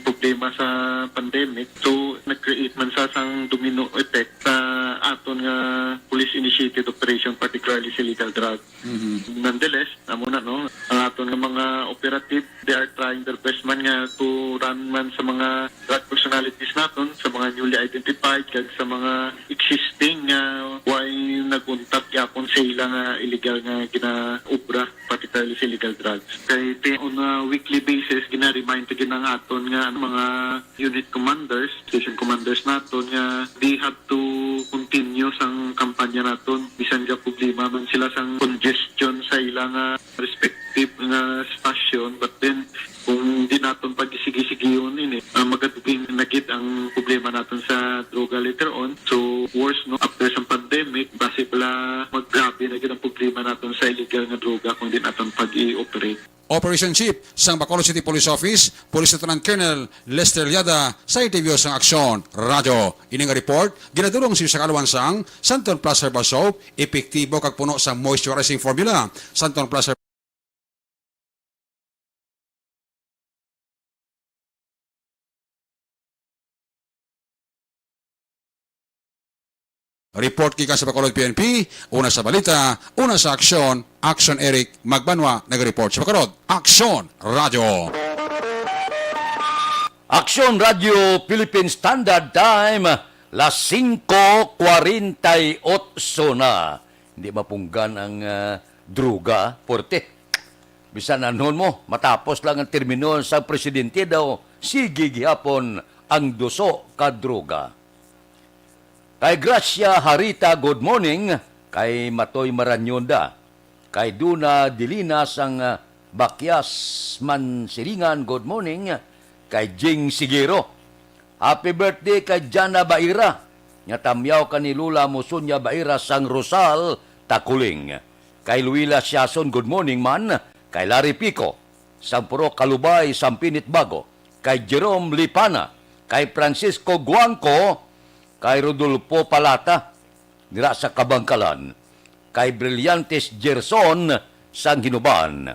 problema sa pandemic. So, nag-create man sa sang domino effect sa aton nga police-initiated operation, particularly sa illegal drugs. Nonetheless, amo na, no, ang aton nga mga operative, they are trying their best man nga to run man sa mga drug personalities naton, sa mga newly identified, kag sa mga existing nga way nag-untat gyapon sa ila nga illegal nga ginaobra, particularly sa illegal drugs. Kay ti-, on a weekly basis, gina-remind ta gid ang aton nga mga unit commanders, station commanders naton nga they have to continue sang kampanya naton bisan ga problema man sila sang congestion sa ila nga respective nga station, but then kung di naton pag-isigi-sigihon ini, ah, magadugin na gid ang problema naton sa droga later on. So worse, no, after sang pandemic, basi pala maggrabe na gid ang problema naton sa illegal nga droga kung di naton pag-i-operate. Operation Chief sang Bacolod City Police Office, Police Lieutenant Colonel Lester Liada, sa interview sang Aksyon Radyo. Ini nga report ginadul-ong sa iyo sa kaalwan sang Santon Plus Herbal Soap, epektibo kag puno sa moisturizing formula. Santon Plus Herbal Report gikan sa Bacolod P N P, una sa balita, una sa aksyon, Action Eric Magbanwa nag-report sa Bacolod. Aksyon Radyo. Aksyon Radyo Philippine Standard Time, las singko kwarenta y otso na. Hindi mapunggan ang, ah, droga, porte. Bisan anhon mo, matapos lang ang termino sa presidente daw, sige gihapon ang duso ka droga. Kay Gracia Harita, good morning. Kay Matoy Maranyonda. Kay Duna Dilina sang, ah, Bakyas Mansilingan, good morning. Kay Jing Sigero. Happy birthday kay Jana Baira. Nga tamyaw ka ni Lola Musunya Baira sang Rosal, Takuling. Kay Luila Siason, good morning man. Kay Larry Pico, sang Purok Kalubay, Sampinit Bago. Kay Jerome Lipana. Kay Francisco Guangco. Kay Rodolfo Palata, dira sa Kabangkalan. Kay Brillantes Gerson sang Hinuban.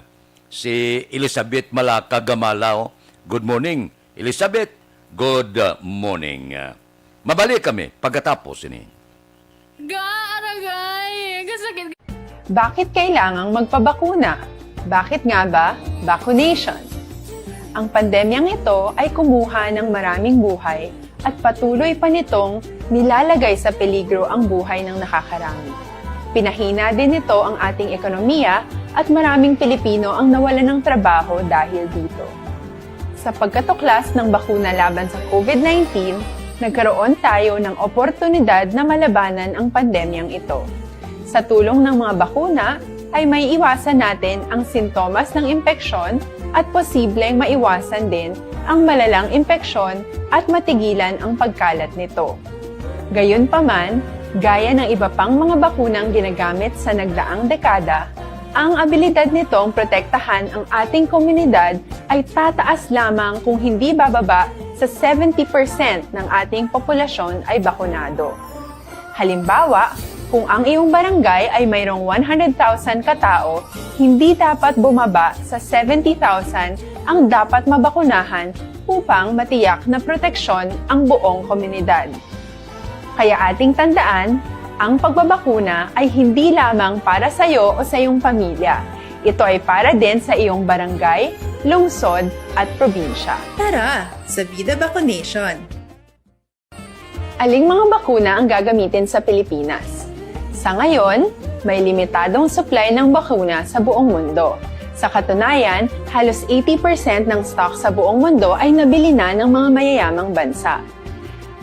Si Elizabeth Malaka Gamalaw. Good morning, Elizabeth. Good morning. Mabalik kami pagkatapos ini. Ga, aragay! Kasakit. Bakit kailangang magpabakuna? Bakit nga ba vaccination? Ang pandemyang ito ay kumuha ng maraming buhay at patuloy pa nitong nilalagay sa peligro ang buhay ng nakakarami. Pinahina din nito ang ating ekonomiya at maraming Pilipino ang nawalan ng trabaho dahil dito. Sa pagkatuklas ng bakuna laban sa COVID nineteen, nagkaroon tayo ng oportunidad na malabanan ang pandemyang ito. Sa tulong ng mga bakuna, ay may iwasan natin ang sintomas ng impeksyon at posibleng maiwasan din ang malalang impeksyon at matigilan ang pagkalat nito. Gayunpaman, gaya ng iba pang mga bakunang ginagamit sa nagdaang dekada, ang abilidad nitong protektahan ang ating komunidad ay tataas lamang kung hindi bababa sa seventy percent ng ating populasyon ay bakunado. Halimbawa, kung ang iyong barangay ay mayroong one hundred thousand ka tao, hindi dapat bumaba sa seventy thousand ang dapat mabakunahan upang matiyak na proteksyon ang buong komunidad. Kaya ating tandaan, ang pagbabakuna ay hindi lamang para sa iyo o sa iyong pamilya. Ito ay para din sa iyong barangay, lungsod, at probinsya. Tara sa Vida Vaccination! Aling mga bakuna ang gagamitin sa Pilipinas? Sa ngayon, may limitadong supply ng bakuna sa buong mundo. Sa katunayan, halos eighty percent ng stock sa buong mundo ay nabili na ng mga mayayamang bansa.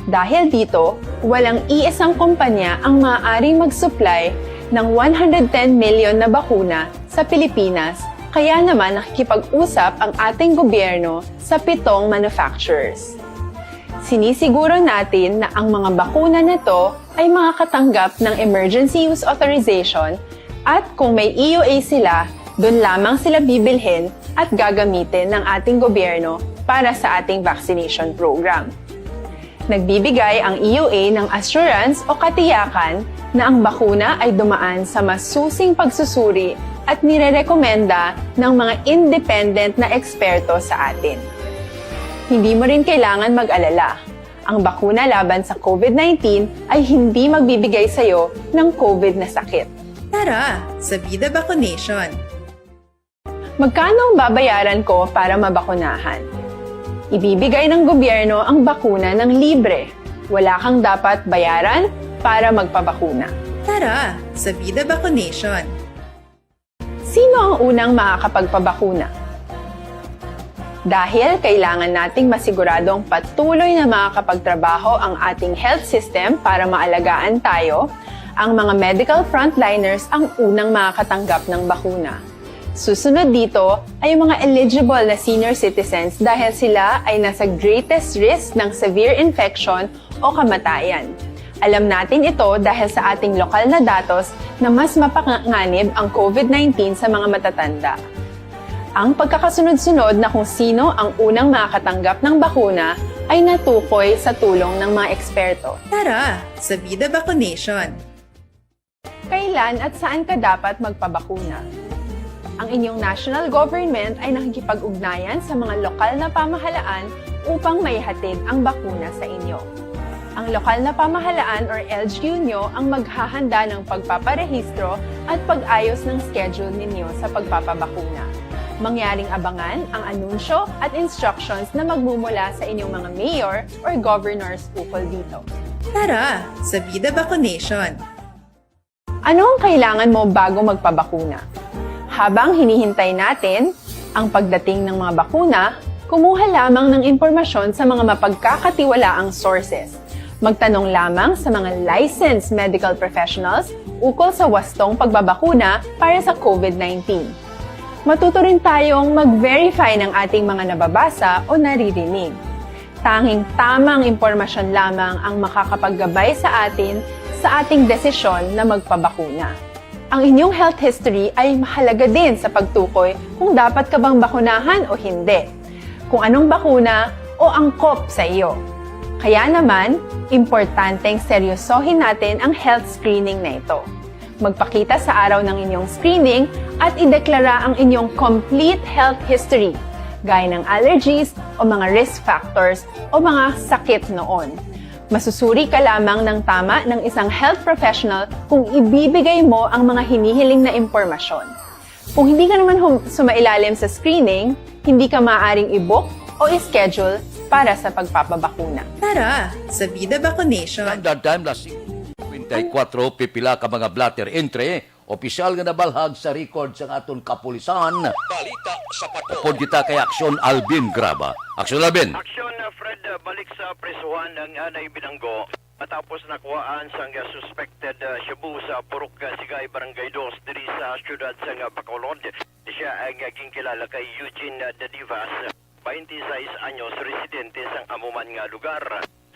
Dahil dito, walang iisang kumpanya ang maaaring mag-supply ng one hundred ten million na bakuna sa Pilipinas, kaya naman nakikipag-usap ang ating gobyerno sa pitong manufacturers. Sinisiguro natin na ang mga bakuna na to ay makakatanggap ng emergency use authorization at kung may E U A sila, dun lamang sila bibilhin at gagamitin ng ating gobyerno para sa ating vaccination program. Nagbibigay ang E U A ng assurance o katiyakan na ang bakuna ay dumaan sa masusing pagsusuri at nirerekomenda ng mga independent na eksperto sa atin. Hindi mo rin kailangan mag-alala. Ang bakuna laban sa COVID nineteen ay hindi magbibigay sa iyo ng COVID na sakit. Tara sa Vida Vaccination! Magkano ang babayaran ko para mabakunahan? Ibibigay ng gobyerno ang bakuna ng libre. Wala kang dapat bayaran para magpabakuna. Tara sa Vida Vaccination! Sino ang unang makakapagpabakuna? Dahil kailangan nating masiguradong patuloy na makakapagtrabaho ang ating health system para maalagaan tayo, ang mga medical frontliners ang unang makakatanggap ng bakuna. Susunod dito ay ang mga eligible na senior citizens dahil sila ay nasa greatest risk ng severe infection o kamatayan. Alam natin ito dahil sa ating lokal na datos na mas mapanganib ang COVID nineteen sa mga matatanda. Ang pagkakasunod-sunod na kung sino ang unang makakatanggap ng bakuna ay natukoy sa tulong ng mga eksperto. Tara sa Vida Vaccination! Kailan at saan ka dapat magpabakuna? Ang inyong national government ay nakikipag-ugnayan sa mga lokal na pamahalaan upang maihatid ang bakuna sa inyo. Ang lokal na pamahalaan or L G U nyo ang maghahanda ng pagpaparehistro at pag-ayos ng schedule ninyo sa pagpapabakuna. Mangyaring abangan ang anunsyo at instructions na magmumula sa inyong mga mayor or governors ukol dito. Tara sa Vida Vaccination! Ano ang kailangan mo bago magpabakuna? Habang hinihintay natin ang pagdating ng mga bakuna, kumuha lamang ng impormasyon sa mga mapagkakatiwalaang sources. Magtanong lamang sa mga licensed medical professionals ukol sa wastong pagbabakuna para sa COVID nineteen. Matuto rin tayong mag-verify ng ating mga nababasa o naririnig. Tanging tamang impormasyon lamang ang makakapaggabay sa atin sa ating desisyon na magpabakuna. Ang inyong health history ay mahalaga din sa pagtukoy kung dapat ka bang bakunahan o hindi, kung anong bakuna o angkop sa iyo. Kaya naman, importanteng seryosohin natin ang health screening na ito. Magpakita sa araw ng inyong screening at ideklara ang inyong complete health history, gaya ng allergies o mga risk factors o mga sakit noon. Masusuri ka lamang ng tama ng isang health professional kung ibibigay mo ang mga hinihiling na impormasyon. Kung hindi ka naman hum- sumailalim sa screening, hindi ka maaaring i-book o i-schedule para sa pagpapabakuna. Tara sa Vida Vaccination! Standard time, las singko kwenta y kuwatro, pipila ka mga blotter entry, opisyal nga nabalhag sa record sang aton kapulisan. Balita sa Pako. Upod kita kay Aksyon Alvin Graba. Aksyon Alvin. Aksyon, uh, Fred, uh, balik sa prisuhan ang anay binanggo matapos nakuhaan sang, uh, suspected, uh, shabu sa Purok, uh, Sigay, Barangay Dos, diri sa siyudad sang, uh, Bacolod. Siya ang, uh, ginkilala kay Eugene, uh, Dadivas, bainti sais anyos, residente sang amo man nga lugar.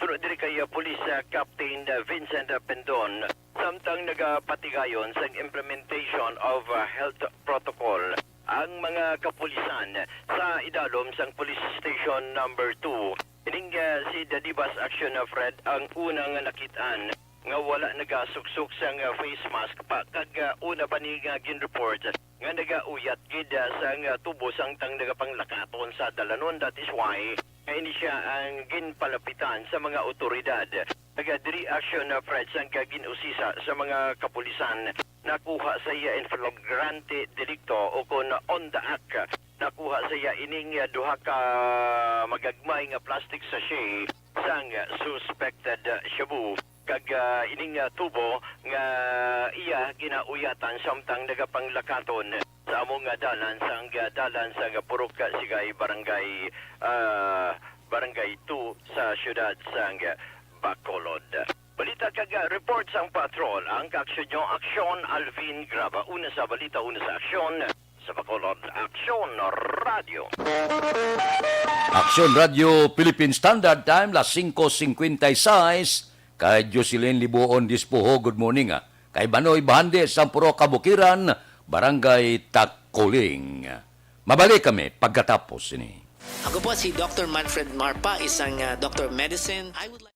Suno diri kay, uh, Police, uh, Captain, uh, Vincent, uh, Pendon, samtang nagapatigayon sang implementation of, uh, health protocol ang mga kapulisan sa idalom sang Police Station Number Two. Ining, uh, si Dadivas Action, uh, Fred, ang una nga nakit-an nga wala nagasuksok sang, uh, face mask pa, kag, uh, una pa ni nga gin-report nga nagauyat gid, ah, sang, ah, tubo samtang nagapanglakaton sa dalanon. That is why nga ini sia ang ginpalapitan sa mga awtoridad. Nagadireaksyon na Fred sang gin-usisa sa mga kapulisan. Nakuha sa iya in flagrante delicto o kon on the act. Nakuha sa iya ining, ah, duha ka magagmay nga plastic sachet sang suspected, ah, shabu. Kag, ah, ining, ah, tubo nga iya ginauyatan samtang nagapanglakaton sa amo nga dalan sang, ah, dalan sang Purok Sigay, Barangay, ah, Barangay Two sa siyudad sang Bacolod. Balita kag, ah, report sang patrol, ang kaaksyon nyo, Aksyon Alvin Graba. Una sa balita, una sa aksyon. Sa Bacolod, Aksyon Radio. Aksyon Radio Philippine Standard Time, las singko singkwenta y sais. Kay Jocelyn Libuon Dispuho, good morning, ah. Kay Banoy Bahandi, Sampuro, Kabukiran, Barangay Takuling. Mabalik kami pagkatapos sini. Ako po si Doctor Manfred Marpa, isang, ah, Doctor of Medicine. I would like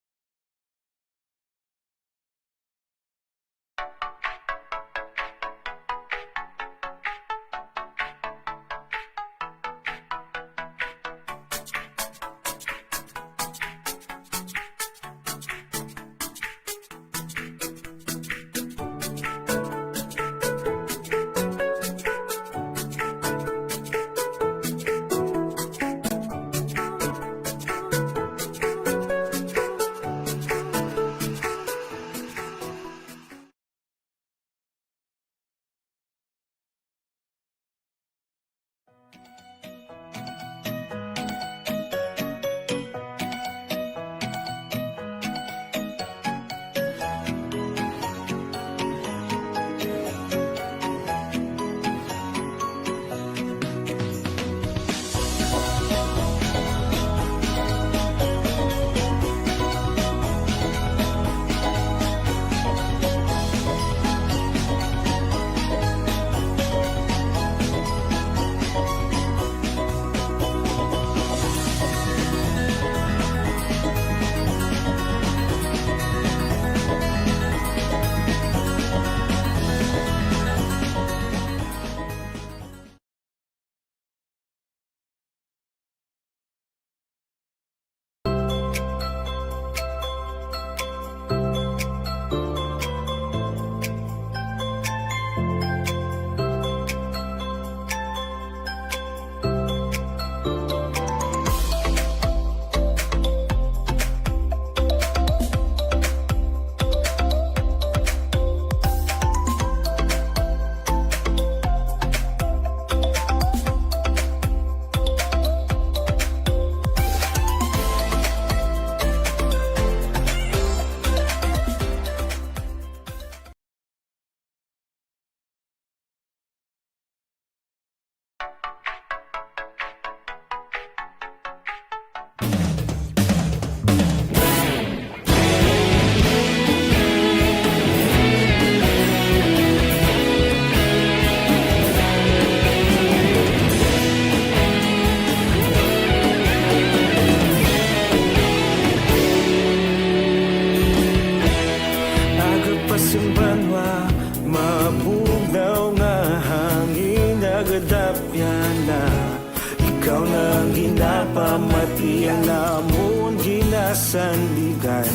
sandigan.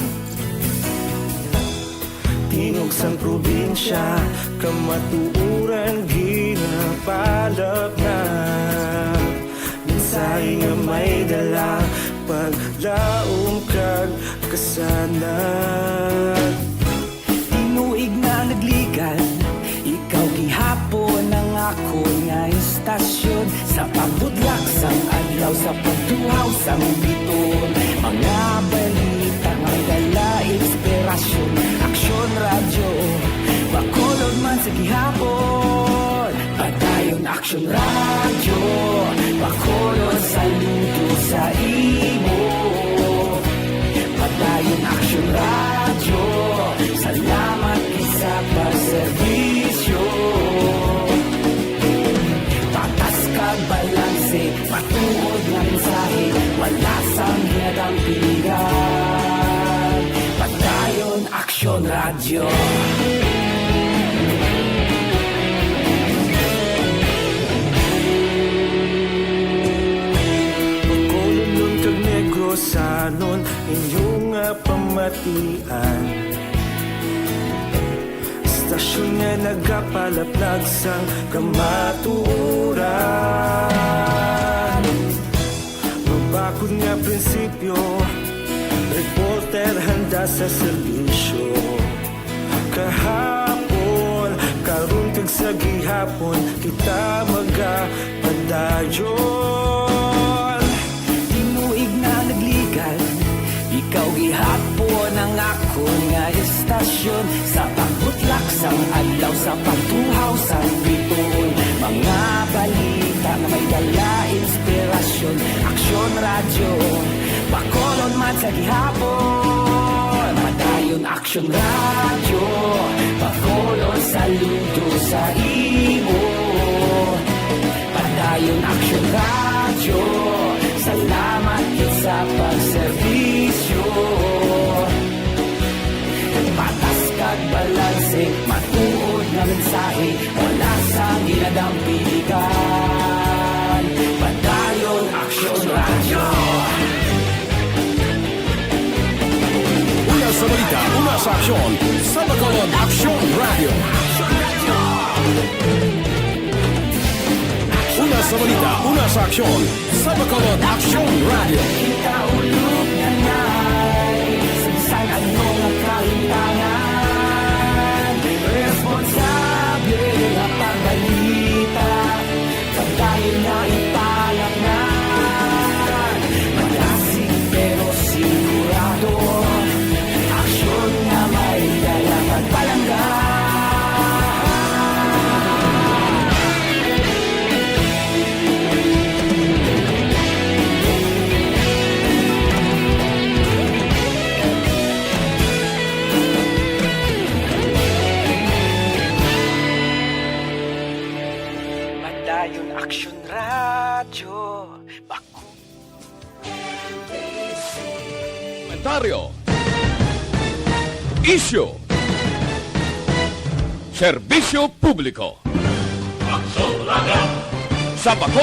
Tingog sang probinsya, kamatuoran ginapalapnag. Mensahe nga may dala, paglaom kag kasanag. Tinuig nga nagligan, ikaw gihapon ang akon nga istasyon. Sa pagbutlak sang adlaw, sa pagtuhaw sang biton, mga balita may dala inspirasyon. Aksyon Radyo, Bacolod man sa gihapon. Padayon Aksyon Radyo, Bacolod, saludo sa imo. Padayon Aksyon Radyo, salamat gid sa pagserbisyo. Patas kag balanse, matuod nga mensahe, wala sang ginadampigan. Padayon Aksyon Radyo. Bacolodnon kag Negrosanon, inyo nga pamatian. Istasyon nga nagapalaplag sang kamatuoran. Mabakod nga prinsipyo, reporter handa sa serbisyo. Kahapon, karon kag sa gihapon, kita magapadayon. Tinuig na nagligan, ikaw gihapon ang akon nga istasyon. Sa pagbutlak sang adlaw, sa pagtuhaw sang biton, mga balita nga may dala inspirasyon. Aksyon Radyo, Bacolod man sa gihapon. Padayon Aksyon Radyo, Bacolod, saludo sa imo. Padayon Aksyon Radyo, salamat gid sa pagserbisyo. Patas kag balanse, matuod nga mensahe, wala sang ginadampigan. Padayon Aksyon Radyo. Una sa balita, una sa aksyon, sa Bacolod Aksyon Radyo. Una sa balita, una sa aksyon, sa Bacolod Aksyon Radyo. Kita ulog na nay, sa bisan ano nga kahimtangan, responsable nga pagbalita, padayon na ipalapngan. Malasig pero sigurado, aksyon nga may dala pagpalangga. Padayon Aksyon Radyo. Baku- Komentaryo. Isyu. Serbisyo publiko. Sa Bacolod,